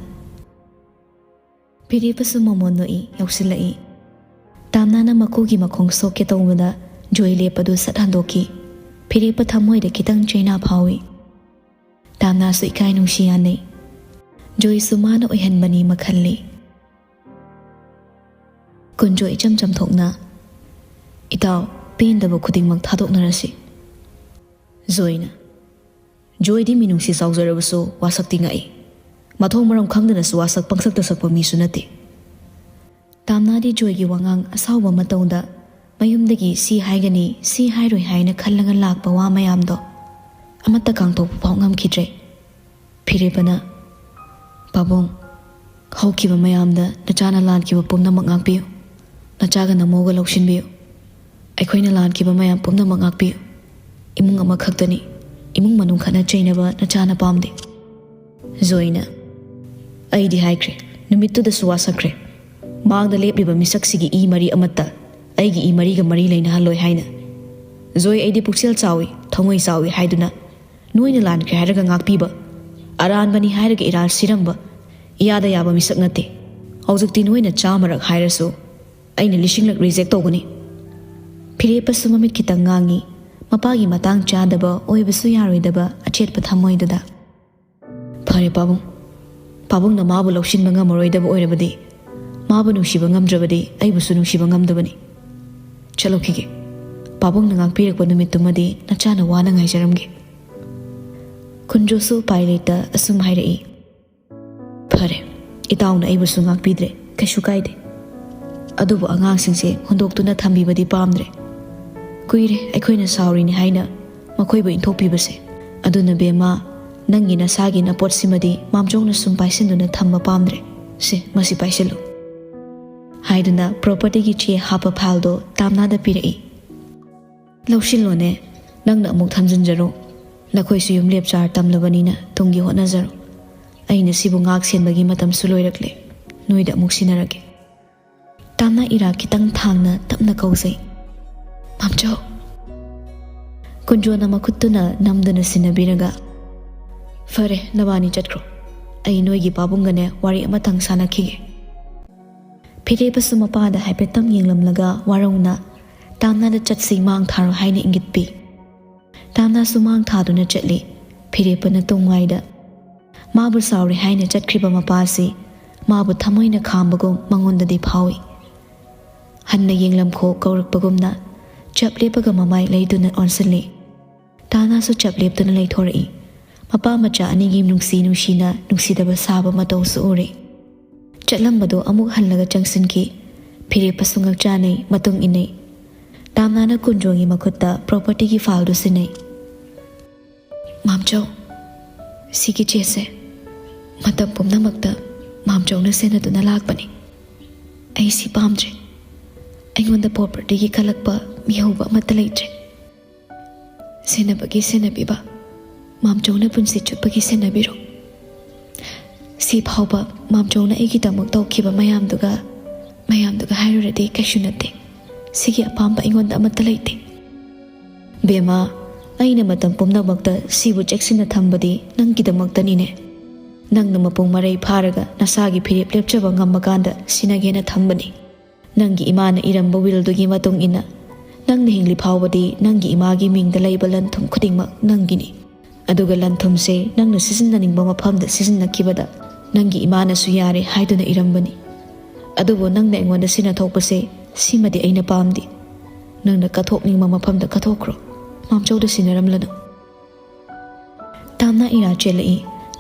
ꯐꯤꯔꯦꯞꯄꯁꯨ ꯃꯃꯣꯟ ꯅꯣꯛꯏ, ꯌꯧꯁꯤꯜꯂꯛꯏ꯫ ꯇꯥꯝꯅꯥꯅ ꯃꯀꯨꯒꯤ ꯃꯈꯣꯡ ꯁꯣꯛꯀꯦ ꯇꯧꯕꯗ ꯖꯣꯏ ꯂꯦꯞꯄꯗꯨ ꯁꯠ ꯍꯟꯗꯣꯛꯈꯤ꯫ ꯐꯤꯔꯦꯞꯄ ꯊꯃꯣꯏꯗ ꯈꯤꯇꯪ ꯆꯩꯅꯥ ꯐꯥꯎꯏ꯫ ꯇꯥꯝꯅꯥꯁꯨ ꯏꯀꯥꯏ ꯅꯨꯡꯁꯤ ꯌꯥꯅꯩ꯫ ꯖꯣꯏꯁꯨ ꯃꯥꯅ ꯑꯣꯏꯍꯟꯕꯅꯤ ꯃꯈꯜꯅꯤ꯫ ꯀꯨꯟꯖꯣ ꯏꯆꯝ ꯆꯝꯊꯣꯛꯅ, "ꯏꯇꯥꯎ, ꯄꯦꯟꯗꯕ ꯈꯨꯗꯤꯡꯃꯛ ꯊꯥꯗꯣꯛꯅꯔꯁꯤ꯫" ꯖꯣꯏꯅ, "ꯖꯣꯏꯗꯤ ꯃꯤꯅꯨꯡꯁꯤ ꯆꯥꯎꯖꯔꯕꯁꯨ ꯋꯥꯁꯛꯇꯤ ꯉꯛꯏ꯫ ꯃꯊꯣꯡ ꯃꯔꯝ ꯈꯪꯗꯅꯁꯨ ꯋꯥꯁꯛ ꯄꯪꯁꯛꯇ ꯁꯛꯄ ꯃꯤꯁꯨ ꯅꯠꯇꯦ꯫" ꯇꯥꯝꯅꯥꯗꯤ ꯖꯣꯏꯒꯤ ꯋꯥꯉꯥꯡ ꯑꯁꯥꯎꯕ ꯃꯇꯧꯗ ꯃꯌꯨꯝꯗꯒꯤ ꯁꯤ ꯍꯥꯏꯒꯅꯤ, ꯁꯤ ꯍꯥꯏꯔꯣꯏ ꯍꯥꯏꯅ ꯈꯜꯂꯒ ꯂꯥꯛꯄ ꯋꯥ ꯃꯌꯥꯝꯗꯣ ꯑꯃꯠꯇ ꯀꯥꯡꯊꯣꯛꯄ ꯐꯥꯎ ꯉꯝꯈꯤꯗ꯭ꯔꯦ꯫ ꯐꯤꯔꯦꯞꯄꯅ, "ꯄꯥꯕꯨꯡ, ꯍꯧꯈꯤꯕ ꯃꯌꯥꯝꯗ ꯅꯆꯥꯅ ꯂꯥꯟꯈꯤꯕ ꯄꯨꯝꯅꯃꯛ ꯉꯥꯛꯄꯤꯌꯨ꯫ ꯅꯆꯥꯒ ꯅꯃꯧꯒ ꯂꯧꯁꯤꯟꯕꯤꯌꯨ꯫ ꯑꯩꯈꯣꯏꯅ ꯂꯥꯟꯈꯤꯕ ꯃꯌꯥꯝ ꯄꯨꯝꯅꯃꯛ ꯉꯥꯛꯄꯤꯌꯨ꯫ ꯏꯃꯨꯡ ꯑꯃꯈꯛꯇꯅꯤ꯫ ꯏꯃꯨꯡ ꯃꯅꯨꯡ ꯈꯠꯅ ꯆꯩꯅꯕ ꯅꯆꯥꯅ ꯄꯥꯝꯗꯦ꯫" ꯖꯣꯏꯅ, "ꯑꯩꯗꯤ ꯍꯥꯏꯈ꯭ꯔꯦ, ꯅꯨꯃꯤꯠꯇꯨꯗꯁꯨ ꯋꯥꯁꯛꯈ꯭ꯔꯦ꯫ ꯃꯥꯡꯗ ꯂꯦꯞꯂꯤꯕ ꯃꯤꯁꯛꯁꯤꯒꯤ ꯏ ꯃꯔꯤ ꯑꯃꯠꯇ ꯑꯩꯒꯤ ꯏ ꯃꯔꯤꯒ ꯃꯔꯤ ꯂꯩꯅꯍꯜꯂꯣꯏ ꯍꯥꯏꯅ꯫ ꯖꯣꯏ, ꯑꯩꯗꯤ ꯄꯨꯛꯆꯦꯜ ꯆꯥꯎꯏ, ꯊꯃꯣꯏ ꯆꯥꯎꯏ ꯍꯥꯏꯗꯨꯅ ꯅꯣꯏꯅ ꯂꯥꯟꯈ꯭ꯔꯦ ꯍꯥꯏꯔꯒ ꯉꯥꯛꯄꯤꯕ, ꯑꯔꯥꯟꯕꯅꯤ ꯍꯥꯏꯔꯒ ꯏꯔꯥꯜ ꯁꯤꯔꯝꯕ, ꯏꯌꯥꯗ ꯌꯥꯕ ꯃꯤꯁꯛ ꯅꯠꯇꯦ꯫ ꯍꯧꯖꯤꯛꯇꯤ ꯅꯣꯏꯅ ꯆꯥꯝꯃꯔꯛ ꯍꯥꯏꯔꯁꯨ ꯑꯩꯅ ꯂꯤꯁꯤꯡꯂꯛ ꯔꯤꯖꯦꯛ ꯇꯧꯒꯅꯤ꯫" ꯐꯤꯔꯦꯞꯄꯁꯨ ꯃꯃꯤꯠ ꯈꯤꯇꯪ ꯉꯥꯡꯉꯤ꯫ ꯃꯄꯥꯒꯤ ꯃꯇꯥꯡ ꯆꯥꯗꯕ ꯑꯣꯏꯕꯁꯨ ꯌꯥꯔꯣꯏꯗꯕ ꯑꯆꯦꯠꯄ ꯊꯃꯣꯏꯗꯨꯗ꯫ "ꯐꯔꯦ ꯄꯥꯕꯨꯡ, ꯄꯥꯕꯨꯡꯅ ꯃꯥꯕꯨ ꯂꯧꯁꯤꯟꯕ ꯉꯝꯃꯔꯣꯏꯗꯕ ꯑꯣꯏꯔꯕꯗꯤ, ꯃꯥꯕꯨ ꯅꯨꯡꯁꯤꯕ ꯉꯝꯗ꯭ꯔꯕꯗꯤ ꯑꯩꯕꯨꯁꯨ ꯅꯨꯡꯁꯤꯕ ꯉꯝꯗꯕꯅꯤ꯫ ꯆꯠꯂꯨꯈꯤꯒꯦ꯫ ꯄꯥꯕꯨꯡꯅ ꯉꯥꯛꯄꯤꯔꯛꯄ ꯅꯨꯃꯤꯠꯇꯨꯃꯗꯤ ꯅꯆꯥꯅ ꯋꯥꯅ ꯉꯥꯏꯖꯔꯝꯒꯦ꯫" ꯀꯨꯟꯖꯣꯁꯨ ꯎꯄꯥꯏ ꯂꯩꯇ ꯑꯁꯨꯝ ꯍꯥꯏꯔꯛꯏ, "ꯐꯔꯦ, ꯏꯇꯥꯎꯅ ꯑꯩꯕꯨꯁꯨ ꯉꯥꯛꯄꯤꯗ꯭ꯔꯦ, ꯀꯩꯁꯨ ꯀꯥꯏꯗꯦ꯫ ꯑꯗꯨꯕꯨ ꯑꯉꯥꯡꯁꯤꯡꯁꯦ ꯍꯨꯟꯗꯣꯛꯇꯨꯅ ꯊꯝꯕꯤꯕꯗꯤ ꯄꯥꯝꯗ꯭ꯔꯦ꯫ ꯀꯨꯏꯔꯦ ꯑꯩꯈꯣꯏꯅ ꯁꯥꯎꯔꯤꯅꯤ ꯍꯥꯏꯅ ꯃꯈꯣꯏꯕꯨ ꯏꯟꯊꯣꯛꯄꯤꯕꯁꯦ꯫ ꯑꯗꯨꯅ ꯕꯦꯝꯃ, ꯅꯪꯒꯤ ꯅꯁꯥꯒꯤ ꯅꯄꯣꯠꯁꯤꯃꯗꯤ ꯃꯥꯝꯆꯧꯅ ꯁꯨꯝ ꯄꯥꯏꯁꯤꯟꯗꯨꯅ ꯊꯝꯕ ꯄꯥꯝꯗ꯭ꯔꯦ꯫ ꯁꯦ, ꯃꯁꯤ ꯄꯥꯏꯁꯤꯜꯂꯨ꯫" ꯍꯥꯏꯗꯨꯅ ꯄ꯭ꯔꯣꯄꯔꯇꯤꯒꯤ ꯆꯦ ꯍꯥꯞꯄ ꯐꯥꯏꯜꯗꯣ ꯇꯥꯝꯅꯥꯗ ꯄꯤꯔꯛꯏ꯫ "ꯂꯧꯁꯤꯜꯂꯣꯅꯦ, ꯅꯪꯅ ꯑꯃꯨꯛ ꯊꯝꯖꯤꯟꯖꯔꯣ꯫ ꯅꯈꯣꯏꯁꯨ ꯌꯨꯝ ꯂꯦꯞ ꯆꯥꯔ ꯇꯝꯂꯕꯅꯤꯅ ꯇꯨꯡꯒꯤ ꯍꯣꯠꯅꯖꯔꯣ꯫ ꯑꯩꯅ ꯁꯤꯕꯨ ꯉꯥꯛ ꯁꯦꯟꯕꯒꯤ ꯃꯇꯝꯁꯨ ꯂꯣꯏꯔꯛꯂꯦ꯫ ꯅꯣꯏꯗ ꯑꯃꯨꯛ ꯁꯤꯟꯅꯔꯒꯦ꯫" ꯇꯥꯝꯅꯥ ꯏꯔꯥ ꯈꯤꯇꯪ ꯊꯥꯡꯅ ꯇꯞꯅ ꯀꯧꯖꯩ, "ꯃꯥꯝꯆꯧ!" ꯀꯨꯟꯖꯣꯅ ꯃꯈꯨꯠꯇꯨꯅ ꯅꯝꯗꯨꯅ ꯁꯤꯟꯅꯕꯤꯔꯒ, "ꯐꯔꯦ, ꯅꯕꯥꯅꯤ ꯆꯠꯈ꯭ꯔꯣ꯫ ꯑꯩ ꯅꯣꯏꯒꯤ ꯄꯥꯕꯨꯡꯒꯅꯦ ꯋꯥꯔꯤ ꯑꯃꯇꯪ ꯁꯥꯟꯅꯈꯤꯒꯦ꯫" ꯐꯤꯔꯦꯞꯄꯁꯨ ꯃꯄꯥꯗ ꯍꯥꯏꯐꯦꯠꯇꯪ ꯌꯦꯡꯂꯝꯂꯒ ꯋꯥꯔꯧꯅ, "ꯇꯥꯝꯅꯥꯗ ꯆꯠꯁꯤ, ꯃꯥꯡ ꯊꯥꯔꯣ" ꯍꯥꯏꯅ ꯏꯪꯒꯤꯠ ꯄꯤ꯫ ꯇꯥꯝꯅꯥꯁꯨ ꯃꯥꯡ ꯊꯥꯗꯨꯅ ꯆꯠꯂꯤ꯫ ꯐꯤꯔꯦꯞꯄꯅ ꯇꯨꯡꯋꯥꯏꯗ꯫ ꯃꯥꯕꯨ ꯁꯥꯎꯔꯦ ꯍꯥꯏꯅ ꯆꯠꯈ꯭ꯔꯤꯕ ꯃꯄꯥꯁꯤ ꯃꯥꯕꯨ ꯊꯃꯣꯏꯅ ꯈꯥꯝꯕꯒꯨꯝ ꯃꯉꯣꯟꯗꯗꯤ ꯐꯥꯎꯏ꯫ ꯍꯟꯅ ꯌꯦꯡꯂꯝꯈꯣ ꯀꯧꯔꯛꯄꯒꯨꯝꯅ ꯆꯞ ꯂꯦꯞꯄꯒ ꯃꯃꯥꯏ ꯂꯩꯗꯨꯅ ꯑꯣꯟꯁꯤꯜꯂꯤ꯫ ꯇꯥꯝꯅꯥꯁꯨ ꯆꯞ ꯂꯦꯞꯇꯨꯅ ꯂꯩꯊꯣꯔꯛꯏ꯫ ꯃꯄꯥ ꯃꯆꯥ ꯑꯅꯤꯒꯤ ꯅꯨꯡꯁꯤ ꯅꯨꯡꯁꯤꯅ ꯅꯨꯡꯁꯤꯗꯕ ꯁꯥꯕ ꯃꯇꯧꯁꯨ ꯎꯔꯦ꯫ ꯆꯠꯂꯝꯕꯗꯨ ꯑꯃꯨꯛ ꯍꯜꯂꯒ ꯆꯪꯁꯤꯟꯈꯤ꯫ ꯐꯤꯔꯦꯞꯄꯁꯨ ꯉꯛꯆꯥꯅꯩ, ꯃꯇꯨꯡ ꯏꯟꯅꯩ꯫ ꯇꯥꯝꯅꯥꯅ ꯀꯨꯟꯖꯣꯒꯤ ꯃꯈꯨꯠꯇ ꯄ꯭ꯔꯣꯄꯔꯇꯤꯒꯤ ꯐꯥꯏꯜꯗꯨ ꯁꯤꯟꯅꯩ꯫ "ꯃꯥꯝꯆꯧ, ꯁꯤꯒꯤ ꯆꯦꯁꯦ ꯃꯇꯝ ꯄꯨꯝꯅꯃꯛꯇ ꯃꯥꯝꯆꯧꯅ ꯁꯦꯟꯅꯗꯨꯅ ꯂꯥꯛꯄꯅꯤ꯫ ꯑꯩ ꯁꯤ ꯄꯥꯝꯗ꯭ꯔꯦ꯫ ꯑꯩꯉꯣꯟꯗ ꯄ꯭ꯔꯣꯄꯔꯇꯤꯒꯤ ꯀꯜꯂꯛꯄ ꯃꯤꯍꯧꯕ ꯑꯃꯠꯇ ꯂꯩꯇ꯭ꯔꯦ꯫ ꯁꯦꯟꯅꯕꯒꯤ ꯁꯦꯟꯅꯕꯤꯕ, ꯃꯥꯝꯆꯧꯅ ꯄꯨꯟꯁꯤ ꯆꯨꯞꯄꯒꯤ ꯁꯦꯟꯅꯕꯤꯔꯣ꯫ ꯁꯤ ꯐꯥꯎꯕ ꯃꯥꯝꯆꯧꯅ ꯑꯩꯒꯤꯗꯃꯛ ꯇꯧꯈꯤꯕ ꯃꯌꯥꯝꯗꯨꯒ, ꯃꯌꯥꯝꯗꯨꯒ ꯍꯥꯏꯔꯨꯔꯗꯤ ꯀꯩꯁꯨ ꯅꯠꯇꯦ꯫ ꯁꯤꯒꯤ ꯑꯄꯥꯝꯕ ꯑꯩꯉꯣꯟꯗ ꯑꯃꯠꯇ ꯂꯩꯇꯦ꯫" "ꯕꯦꯝꯃ, ꯑꯩꯅ ꯃꯇꯝ ꯄꯨꯝꯅꯃꯛꯇ ꯁꯤꯕꯨ ꯆꯦꯛꯁꯤꯟꯅ ꯊꯝꯕꯗꯤ ꯅꯪꯒꯤꯗꯃꯛꯇꯅꯤꯅꯦ꯫ ꯅꯪꯅ ꯃꯄꯨꯡ ꯃꯔꯩ ꯐꯥꯔꯒ ꯅꯁꯥꯒꯤ ꯐꯤꯔꯦꯞ ꯂꯦꯞꯆꯕ ꯉꯝꯃꯀꯥꯟꯗ ꯁꯤꯟꯅꯒꯦꯅ ꯊꯝꯕꯅꯤ꯫ ꯅꯪꯒꯤ ꯏꯃꯥꯅ ꯏꯔꯝꯕ ꯋꯤꯜꯗꯨꯒꯤ ꯃꯇꯨꯡ ꯏꯟꯅ ꯅꯪꯅ ꯍꯤꯡꯂꯤ ꯐꯥꯎꯕꯗꯤ ꯅꯪꯒꯤ ꯏꯃꯥꯒꯤ ꯃꯤꯡꯗ ꯂꯩꯕ ꯂꯟ ꯊꯨꯝ ꯈꯨꯗꯤꯡꯃꯛ ꯅꯪꯒꯤꯅꯤ꯫ ꯑꯗꯨꯒ ꯂꯟ ꯊꯨꯝꯁꯦ ꯅꯪꯅ ꯁꯤꯖꯤꯟꯅꯅꯤꯡꯕ ꯃꯐꯝꯗ ꯁꯤꯖꯤꯟꯅꯈꯤꯕꯗ ꯅꯪꯒꯤ ꯏꯃꯥꯅꯁꯨ ꯌꯥꯔꯦ ꯍꯥꯏꯗꯨꯅ ꯏꯔꯝꯕꯅꯤ꯫ ꯑꯗꯨꯕꯨ ꯅꯪꯅ ꯑꯩꯉꯣꯟꯗ ꯁꯤꯟꯅꯊꯣꯛꯄꯁꯦ, ꯁꯤꯃꯗꯤ ꯑꯩꯅ ꯄꯥꯝꯗꯦ꯫ ꯅꯪꯅ ꯀꯠꯊꯣꯛꯅꯤꯡꯕ ꯃꯐꯝꯗ ꯀꯠꯊꯣꯛꯈ꯭ꯔꯣ, ꯃꯥꯝꯆꯧꯗ ꯁꯤꯟꯅꯔꯝꯂꯅꯨ꯫" ꯇꯥꯝꯅꯥ ꯏꯔꯥ ꯆꯦꯜꯂꯛꯏ꯫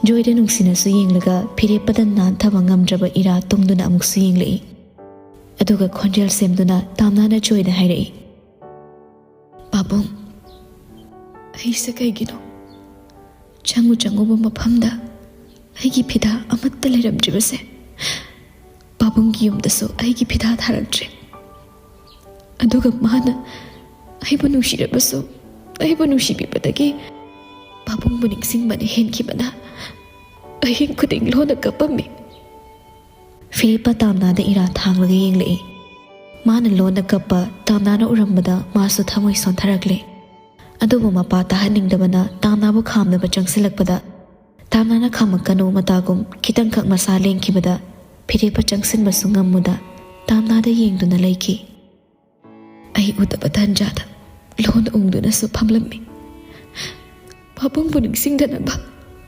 ꯖꯣꯏꯗ ꯅꯨꯡꯁꯤꯅꯁꯨ ꯌꯦꯡꯂꯒ ꯐꯤꯔꯦꯞꯄꯗ ꯅꯥꯟꯊꯕ ꯉꯝꯗ꯭ꯔꯕ ꯏꯔꯥ ꯇꯨꯡꯗꯨꯅ ꯑꯃꯨꯛꯁꯨ ꯌꯦꯡꯂꯛꯏ꯫ ꯑꯗꯨꯒ ꯈꯣꯟꯖꯦꯜ ꯁꯦꯝꯗꯨꯅ ꯇꯥꯝꯅꯥꯅ ꯖꯣꯏꯗ ꯍꯥꯏꯔꯛꯏ, "ꯄꯥꯕꯨꯡ, ꯑꯩꯁꯦ ꯀꯩꯒꯤꯅꯣ ꯆꯪꯉꯨ ꯆꯪꯉꯨꯕ ꯃꯐꯝꯗ ꯑꯩꯒꯤ ꯐꯤꯗꯥ ꯑꯃꯠꯇ ꯂꯩꯔꯝꯗ꯭ꯔꯤꯕꯁꯦ? ꯄꯥꯕꯨꯡꯒꯤ ꯌꯨꯝꯗꯁꯨ ꯑꯩꯒꯤ ꯐꯤꯗꯥ ꯊꯥꯔꯛꯇ꯭ꯔꯦ꯫ ꯑꯗꯨꯒ ꯃꯥꯅ ꯑꯩꯕꯨ ꯅꯨꯡꯁꯤꯔꯕꯁꯨ, ꯑꯩꯕꯨ ꯅꯨꯡꯁꯤꯕꯤꯕꯗꯒꯤ ꯄꯥꯕꯨꯡꯕꯨ ꯅꯤꯡꯁꯤꯡꯕꯅ ꯍꯦꯟꯈꯤꯕꯅ ꯑꯍꯤꯡ ꯈꯨꯗꯤꯡ ꯂꯣꯟꯅ ꯀꯞꯄꯝꯃꯤ꯫" ꯐꯤꯂꯤꯞꯄ ꯇꯥꯝꯅꯥꯗ ꯏꯔꯥ ꯊꯥꯡꯂꯒ ꯌꯦꯡꯂꯛꯏ꯫ ꯃꯥꯅ ꯂꯣꯟꯅ ꯀꯞꯄ ꯇꯥꯝꯅꯥꯅ ꯎꯔꯝꯕꯗ ꯃꯥꯁꯨ ꯊꯃꯣꯏ ꯁꯣꯟꯊꯔꯛꯂꯦ꯫ ꯑꯗꯨꯕꯨ ꯃꯄꯥ ꯇꯥꯍꯟꯅꯤꯡꯗꯕꯅ ꯇꯥꯝꯅꯥꯕꯨ ꯈꯥꯝꯅꯕ ꯆꯪꯁꯤꯜꯂꯛꯄꯗ, ꯇꯥꯝꯅꯥꯅ "ꯈꯥꯝꯃꯛꯀꯅꯨ" ꯃꯇꯥꯒꯨꯝ ꯈꯤꯇꯪꯈꯛ ꯃꯁꯥ ꯂꯦꯡꯈꯤꯕꯗ, ꯐꯤꯂꯤꯞꯄ ꯆꯪꯁꯤꯟꯕꯁꯨ ꯉꯝꯃꯨꯗ ꯇꯥꯝꯅꯥꯗ ꯌꯦꯡꯗꯨꯅ ꯂꯩꯈꯤ꯫ ꯑꯩ ꯎꯗꯕ ꯇꯥꯟꯖꯥꯗ ꯂꯣꯟ ꯎꯪꯗꯨꯅꯁꯨ ꯐꯝꯂꯝꯃꯤ꯫ ꯄꯥꯕꯨꯡꯕꯨ ꯅꯤꯡꯁꯤꯡꯗꯅꯕ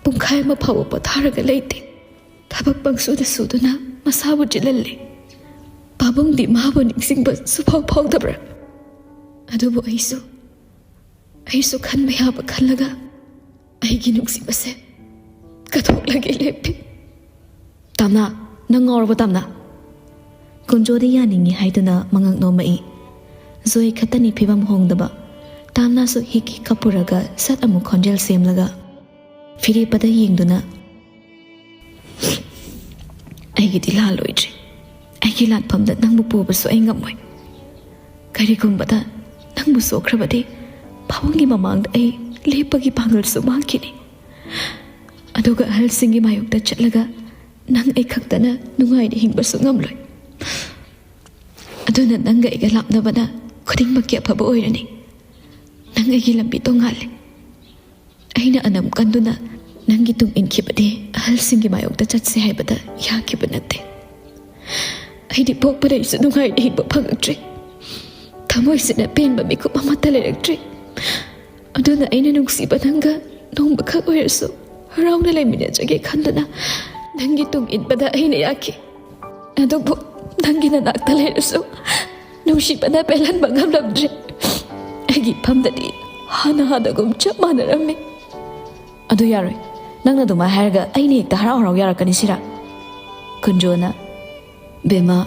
ꯄꯨꯡꯈꯥꯏ ꯑꯃ ꯐꯥꯎꯕ ꯄꯣꯊꯥꯔꯒ ꯂꯩꯇꯦ꯫ ꯊꯕꯛ ꯄꯪꯁꯨꯗ ꯁꯨꯗꯨꯅ ꯃꯁꯥꯕꯨ ꯆꯤꯜꯍꯜꯂꯤ꯫ ꯄꯥꯕꯨꯡꯗꯤ ꯃꯥꯕꯨ ꯅꯤꯡꯁꯤꯡꯕ ꯁꯨꯐꯥꯎ ꯐꯥꯎꯗꯕ꯭ꯔꯥ? ꯑꯗꯨꯕꯨ ꯑꯩꯁꯨ, ꯑꯩꯁꯨ ꯈꯟꯕ ꯌꯥꯕ ꯈꯜꯂꯒ ꯑꯩꯒꯤ ꯅꯨꯡꯁꯤꯕꯁꯦ ꯀꯠꯊꯣꯛꯂꯒꯦ ꯂꯦꯞꯄꯤ꯫ "ꯇꯥꯝꯅꯥ, ꯅꯪ ꯉꯥꯎꯔꯕ ꯇꯥꯝꯅꯥ?" ꯀꯨꯟꯖꯣꯗꯤ ꯌꯥꯅꯤꯡꯉꯤ ꯍꯥꯏꯗꯨꯅ ꯃꯉꯛ ꯅꯣꯝꯃꯛꯏ꯫ ꯖꯣꯏ ꯈꯛꯇꯅꯤ ꯐꯤꯕꯝ ꯍꯣꯡꯗꯕ꯫ ꯇꯥꯝꯅꯥꯁꯨ ꯍꯤꯛ ꯍꯤꯛ ꯀꯞꯄꯨꯔꯒ ꯁꯠ ꯑꯃꯨꯛ ꯈꯣꯟꯖꯦꯜ ꯁꯦꯝꯂꯒ ꯐꯤꯔꯦꯞꯄꯗ ꯌꯦꯡꯗꯨꯅ, "ꯑꯩꯒꯤꯗꯤ ꯂꯥꯜꯂꯣꯏꯗ꯭ꯔꯤ꯫ ꯑꯩꯒꯤ ꯂꯥꯟꯐꯝꯗ ꯅꯪꯕꯨ ꯄꯨꯕꯁꯨ ꯑꯩ ꯉꯝꯃꯣꯏ꯫ ꯀꯔꯤꯒꯨꯝꯕꯗ ꯅꯪꯕꯨ ꯁꯣꯛꯈ꯭ꯔꯕꯗꯤ ꯄꯥꯕꯨꯡꯒꯤ ꯃꯃꯥꯡꯗ ꯑꯩ ꯂꯦꯞꯄꯒꯤ ꯄꯥꯡꯒꯜꯁꯨ ꯃꯥꯡꯈꯤꯅꯤ꯫ ꯑꯗꯨꯒ ꯑꯍꯜꯁꯤꯡꯒꯤ ꯃꯥꯌꯣꯛꯇ ꯆꯠꯂꯒ ꯅꯪ ꯑꯩ ꯈꯛꯇꯅ ꯅꯨꯡꯉꯥꯏꯅ ꯍꯤꯡꯕꯁꯨ ꯉꯝꯂꯣꯏ꯫ ꯑꯗꯨꯅ ꯅꯪꯒ ꯑꯩꯒ ꯂꯥꯞꯅꯕꯅ ꯈꯨꯗꯤꯡꯃꯛꯀꯤ ꯑꯐꯕ ꯑꯣꯏꯔꯅꯤ꯫ ꯅꯪ ꯑꯩꯒꯤ ꯂꯝꯕꯤ ꯇꯣꯡꯉꯥꯜꯂꯦ꯫ ꯑꯩꯅ ꯑꯅꯝ ꯀꯟꯗꯨꯅ ꯅꯪꯒꯤ ꯇꯨꯡ ꯏꯟꯈꯤꯕꯗꯤ ꯑꯍꯜꯁꯤꯡꯒꯤ ꯃꯥꯌꯣꯛꯇ ꯆꯠꯁꯦ ꯍꯥꯏꯕꯗ ꯌꯥꯈꯤꯕ ꯅꯠꯇꯦ꯫ ꯑꯩꯗꯤ ꯄꯣꯛꯄꯗꯩꯁꯨ ꯅꯨꯡꯉꯥꯏꯅ ꯍꯤꯡꯕ ꯐꯪꯉꯛꯇ꯭ꯔꯤ꯫ ꯊꯃꯣꯏꯁꯤꯅ ꯄꯦꯟꯕ ꯃꯤꯀꯨꯞ ꯑꯃꯠꯇ ꯂꯩꯔꯛꯇ꯭ꯔꯤ꯫ ꯑꯗꯨꯅ ꯑꯩꯅ ꯅꯨꯡꯁꯤꯕ ꯅꯪꯒ ꯅꯣꯡꯃꯈꯛ ꯑꯣꯏꯔꯁꯨ ꯍꯔꯥꯎꯅ ꯂꯩꯃꯤꯟꯅꯖꯒꯦ ꯈꯟꯗꯨꯅ ꯅꯪꯒꯤ ꯇꯨꯡ ꯏꯟꯕꯗ ꯑꯩꯅ ꯌꯥꯈꯤ꯫ ꯑꯗꯨꯕꯨ ꯅꯪꯒꯤ ꯅꯅꯥꯛꯇ ꯂꯩꯔꯁꯨ ꯅꯨꯡꯁꯤꯕꯅ ꯄꯦꯜꯍꯟꯕ ꯉꯝꯂꯝꯗ꯭ꯔꯦ꯫ ꯑꯩꯒꯤ ꯏꯐꯝꯗꯗꯤ ꯍꯥꯟꯅ ꯍꯥꯟꯅꯒꯨꯝ ꯆꯞ ꯃꯥꯟꯅꯔꯝꯃꯤ꯫" "ꯑꯗꯨ ꯌꯥꯔꯣꯏ꯫ ꯅꯪꯅ ꯑꯗꯨꯃꯥꯏꯅ ꯍꯥꯏꯔꯒ ꯑꯩꯅ ꯍꯦꯛꯇ ꯍꯔꯥꯎ ꯍꯔꯥꯎ ꯌꯥꯔꯛꯀꯅꯤ ꯁꯤꯔꯥ?" ꯀꯨꯟꯖꯣꯅ, "ꯕꯦꯝꯃ,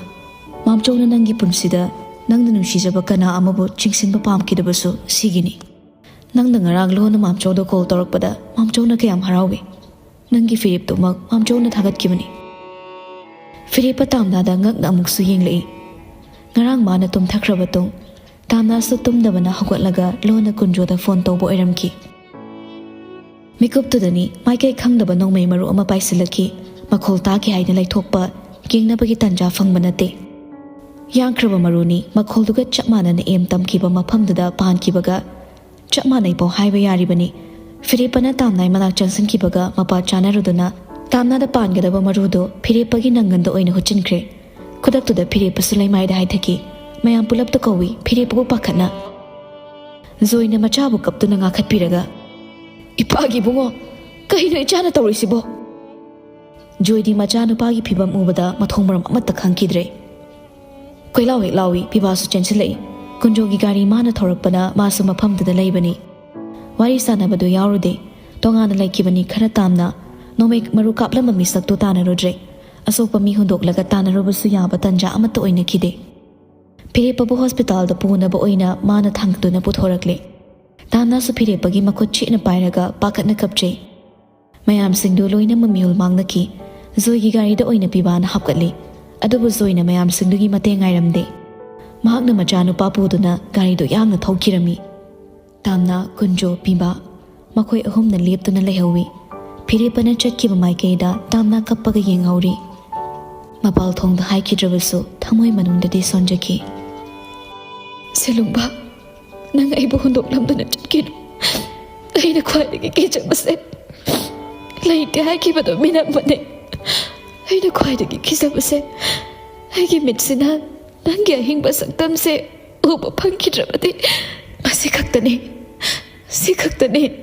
ꯃꯥꯝꯆꯧꯅ ꯅꯪꯒꯤ ꯄꯨꯟꯁꯤꯗ ꯅꯪꯅ ꯅꯨꯡꯁꯤꯖꯕ ꯀꯅꯥ ꯑꯃꯕꯨ ꯆꯤꯡꯁꯤꯟꯕ ꯄꯥꯝꯈꯤꯗꯕꯁꯨ ꯁꯤꯒꯤꯅꯤ꯫ ꯅꯪꯅ ꯉꯔꯥꯡ ꯂꯣꯟꯅ ꯃꯥꯝꯆꯧꯗ ꯀꯣꯜ ꯇꯧꯔꯛꯄꯗ ꯃꯥꯝꯆꯧꯅ ꯀꯌꯥꯝ ꯍꯔꯥꯎꯏ꯫ ꯅꯪꯒꯤ ꯐꯤꯔꯦꯞꯇꯨꯃꯛ ꯃꯥꯝꯆꯧꯅ ꯊꯥꯒꯠꯈꯤꯕꯅꯤ꯫" ꯐꯤꯔꯦꯞꯄ ꯇꯥꯝꯅꯥꯗ ꯉꯛꯅ ꯑꯃꯨꯛꯁꯨ ꯌꯦꯡꯂꯛꯏ꯫ ꯉꯔꯥꯡ ꯃꯥꯅ ꯇꯨꯝꯊꯈ꯭ꯔꯕ ꯇꯨꯡ ꯇꯥꯝꯅꯥꯁꯨ ꯇꯨꯝꯗꯕꯅ ꯍꯧꯒꯠꯂꯒ ꯂꯣꯟꯅ ꯀꯨꯟꯖꯣꯗ ꯐꯣꯟ ꯇꯧꯕ ꯑꯣꯏꯔꯝꯈꯤ꯫ ꯃꯤꯀꯨꯞꯇꯨꯗꯅꯤ ꯃꯥꯏꯀꯩ ꯈꯪꯗꯕ ꯅꯣꯡꯃꯩ ꯃꯔꯨ ꯑꯃ ꯄꯥꯏꯁꯤꯜꯂꯛꯈꯤ꯫ ꯃꯈꯣꯜ ꯇꯥꯈꯤ ꯍꯥꯏꯅ ꯂꯩꯊꯣꯛꯄ, ꯌꯦꯡꯅꯕꯒꯤ ꯇꯥꯟꯖꯥ ꯐꯪꯕ ꯅꯠꯇꯦ꯫ ꯌꯥꯡꯈ꯭ꯔꯕ ꯃꯔꯨꯅꯤ꯫ ꯃꯈꯣꯜꯗꯨꯒ ꯆꯞ ꯃꯥꯟꯅꯅ ꯑꯦꯝ ꯇꯝꯈꯤꯕ ꯃꯐꯝꯗꯨꯗ ꯄꯥꯟꯈꯤꯕꯒ ꯆꯞ ꯃꯥꯟꯅꯩ ꯄꯥꯎ ꯍꯥꯏꯕ ꯌꯥꯔꯤꯕꯅꯤ꯫ ꯐꯤꯔꯦꯞꯄꯅ ꯇꯥꯝꯅꯥꯏ ꯃꯅꯥꯛ ꯆꯪꯁꯤꯟꯈꯤꯕꯒ ꯃꯄꯥ ꯆꯥꯅꯔꯨꯗꯨꯅ ꯇꯥꯝꯅꯥꯗ ꯄꯥꯟꯒꯗꯕ ꯃꯔꯨꯗꯨ ꯐꯤꯔꯦꯞꯄꯒꯤ ꯅꯪꯒꯟꯗ ꯑꯣꯏꯅ ꯍꯨꯠꯆꯤꯟꯈ꯭ꯔꯦ꯫ ꯈꯨꯗꯛꯇꯨꯗ ꯐꯤꯔꯦꯞꯄꯁꯨ ꯂꯩꯃꯥꯏꯗ ꯍꯥꯏꯊꯈꯤ꯫ ꯃꯌꯥꯝ ꯄꯨꯂꯞꯇ ꯀꯧꯏ, ꯐꯤꯔꯦꯞꯄꯕꯨ ꯄꯥꯈꯠꯅ꯫ ꯖꯣꯏꯅ ꯃꯆꯥꯕꯨ ꯀꯞꯇꯨꯅ ꯉꯥꯡꯈꯠꯄꯤꯔꯒ, "ꯏꯄꯥꯒꯤ ꯏꯕꯨꯡꯉꯣ, ꯀꯩꯅꯣ ꯏꯆꯥꯅ ꯇꯧꯔꯤꯁꯤꯕꯣ?" ꯖꯣꯏꯗꯤ ꯃꯆꯥꯅꯨꯄꯥꯒꯤ ꯐꯤꯕꯝ ꯎꯕꯗ ꯃꯊꯣꯡ ꯃꯔꯝ ꯑꯃꯠꯇ ꯈꯪꯈꯤꯗ꯭ꯔꯦ꯫ ꯀꯣꯏꯂꯥꯎ ꯍꯦꯛ ꯂꯥꯎꯏ, ꯄꯤꯕꯥꯁꯨ ꯆꯦꯟꯁꯤꯜꯂꯛꯏ꯫ ꯀꯨꯟꯖꯣꯒꯤ ꯒꯥꯔꯤ ꯃꯥꯅ ꯊꯧꯔꯛꯄꯅ ꯃꯥꯁꯨ ꯃꯐꯝꯗꯨꯗ ꯂꯩꯕꯅꯤ꯫ ꯋꯥꯔꯤ ꯁꯥꯟꯅꯕꯗꯨ ꯌꯥꯎꯔꯨꯗꯦ꯫ ꯇꯣꯉꯥꯟꯅ ꯂꯩꯈꯤꯕꯅꯤ ꯈꯔ ꯇꯥꯝꯅ꯫ ꯅꯣꯡꯃꯩ ꯃꯔꯨ ꯀꯥꯞꯂꯝꯕ ꯃꯤꯁꯛꯇꯨ ꯇꯥꯟꯅꯔꯨꯗ꯭ꯔꯦ꯫ ꯑꯁꯣꯛꯄ ꯃꯤ ꯍꯨꯟꯗꯣꯛꯂꯒ ꯇꯥꯟꯅꯔꯨꯕꯁꯨ ꯌꯥꯕ ꯇꯟꯖꯥ ꯑꯃꯠꯇ ꯑꯣꯏꯅꯈꯤꯗꯦ꯫ ꯐꯤꯔꯦꯞꯄꯕꯨ ꯍꯣꯁꯄꯤꯇꯥꯜꯗ ꯄꯨꯅꯕ ꯑꯣꯏꯅ ꯃꯥꯅ ꯊꯥꯡꯗꯨꯅ ꯄꯨꯊꯣꯔꯛꯂꯦ꯫ ꯇꯥꯝꯅꯁꯨ ꯐꯤꯔꯦꯞꯄꯒꯤ ꯃꯈꯨꯠ ꯆꯦꯠꯅ ꯄꯥꯏꯔꯒ ꯄꯥꯈꯠꯅ ꯀꯞꯆꯩ꯫ ꯃꯌꯥꯝꯁꯤꯡꯗꯨ ꯂꯣꯏꯅꯃꯛ ꯃꯤꯍꯨꯜ ꯃꯥꯡꯅꯈꯤ꯫ ꯖꯣꯏꯒꯤ ꯒꯥꯔꯤꯗ ꯑꯣꯏꯅ ꯄꯤꯕꯥꯅ ꯍꯥꯞꯀꯠꯂꯤ꯫ ꯑꯗꯨꯕꯨ ꯖꯣꯏꯅ ꯃꯌꯥꯝꯁꯤꯡꯗꯨꯒꯤ ꯃꯇꯦꯡ ꯉꯥꯏꯔꯝꯗꯦ꯫ ꯃꯍꯥꯛꯅ ꯃꯆꯥꯅꯨꯄꯥ ꯄꯨꯗꯨꯅ ꯒꯥꯔꯤꯗꯨ ꯌꯥꯡꯅ ꯊꯧꯈꯤꯔꯝꯃꯤ꯫ ꯇꯥꯝꯅ, ꯀꯨꯟꯖꯣ, ꯄꯤꯕꯥ, ꯃꯈꯣꯏ ꯑꯍꯨꯝꯅ ꯂꯦꯞꯇꯨꯅ ꯂꯩꯍꯧꯏ꯫ ꯐꯤꯔꯦꯞꯄꯅ ꯆꯠꯈꯤꯕ ꯃꯥꯏꯀꯩꯗ ꯇꯥꯝꯅ ꯀꯞꯄꯒ ꯌꯦꯡꯍꯧꯔꯤ꯫ ꯃꯄꯥꯜ ꯊꯣꯡꯗ ꯍꯥꯏꯈꯤꯗ꯭ꯔꯕꯁꯨ ꯊꯃꯣꯏ ꯃꯅꯨꯡꯗꯗꯤ ꯁꯣꯟꯖꯈꯤ꯫ "ꯁꯦꯂꯨꯡꯕ, ꯅꯪ ꯑꯩꯕꯨ ꯍꯨꯟꯗꯣꯛꯂꯝꯗꯨꯅ ꯆꯠꯈꯤꯅꯨ꯫ ꯑꯩꯅ ꯈ꯭ꯋꯥꯏꯗꯒꯤ ꯀꯤꯖꯕꯁꯦ, ꯂꯩꯇꯦ ꯍꯥꯏꯈꯤꯕꯗꯣ ꯃꯤꯅꯝꯕꯅꯦ꯫ ꯑꯩꯅ ꯈ꯭ꯋꯥꯏꯗꯒꯤ ꯀꯤꯖꯕꯁꯦ, ꯑꯩꯒꯤ ꯃꯤꯠꯁꯤꯅ ꯅꯪꯒꯤ ꯑꯍꯤꯡꯕ ꯁꯛꯇꯝꯁꯦ ꯎꯕ ꯐꯪꯈꯤꯗ꯭ꯔꯕꯗꯤ ꯃꯁꯤ ꯈꯛꯇꯅꯤ, ꯁꯤ ꯈꯛꯇꯅꯤ꯫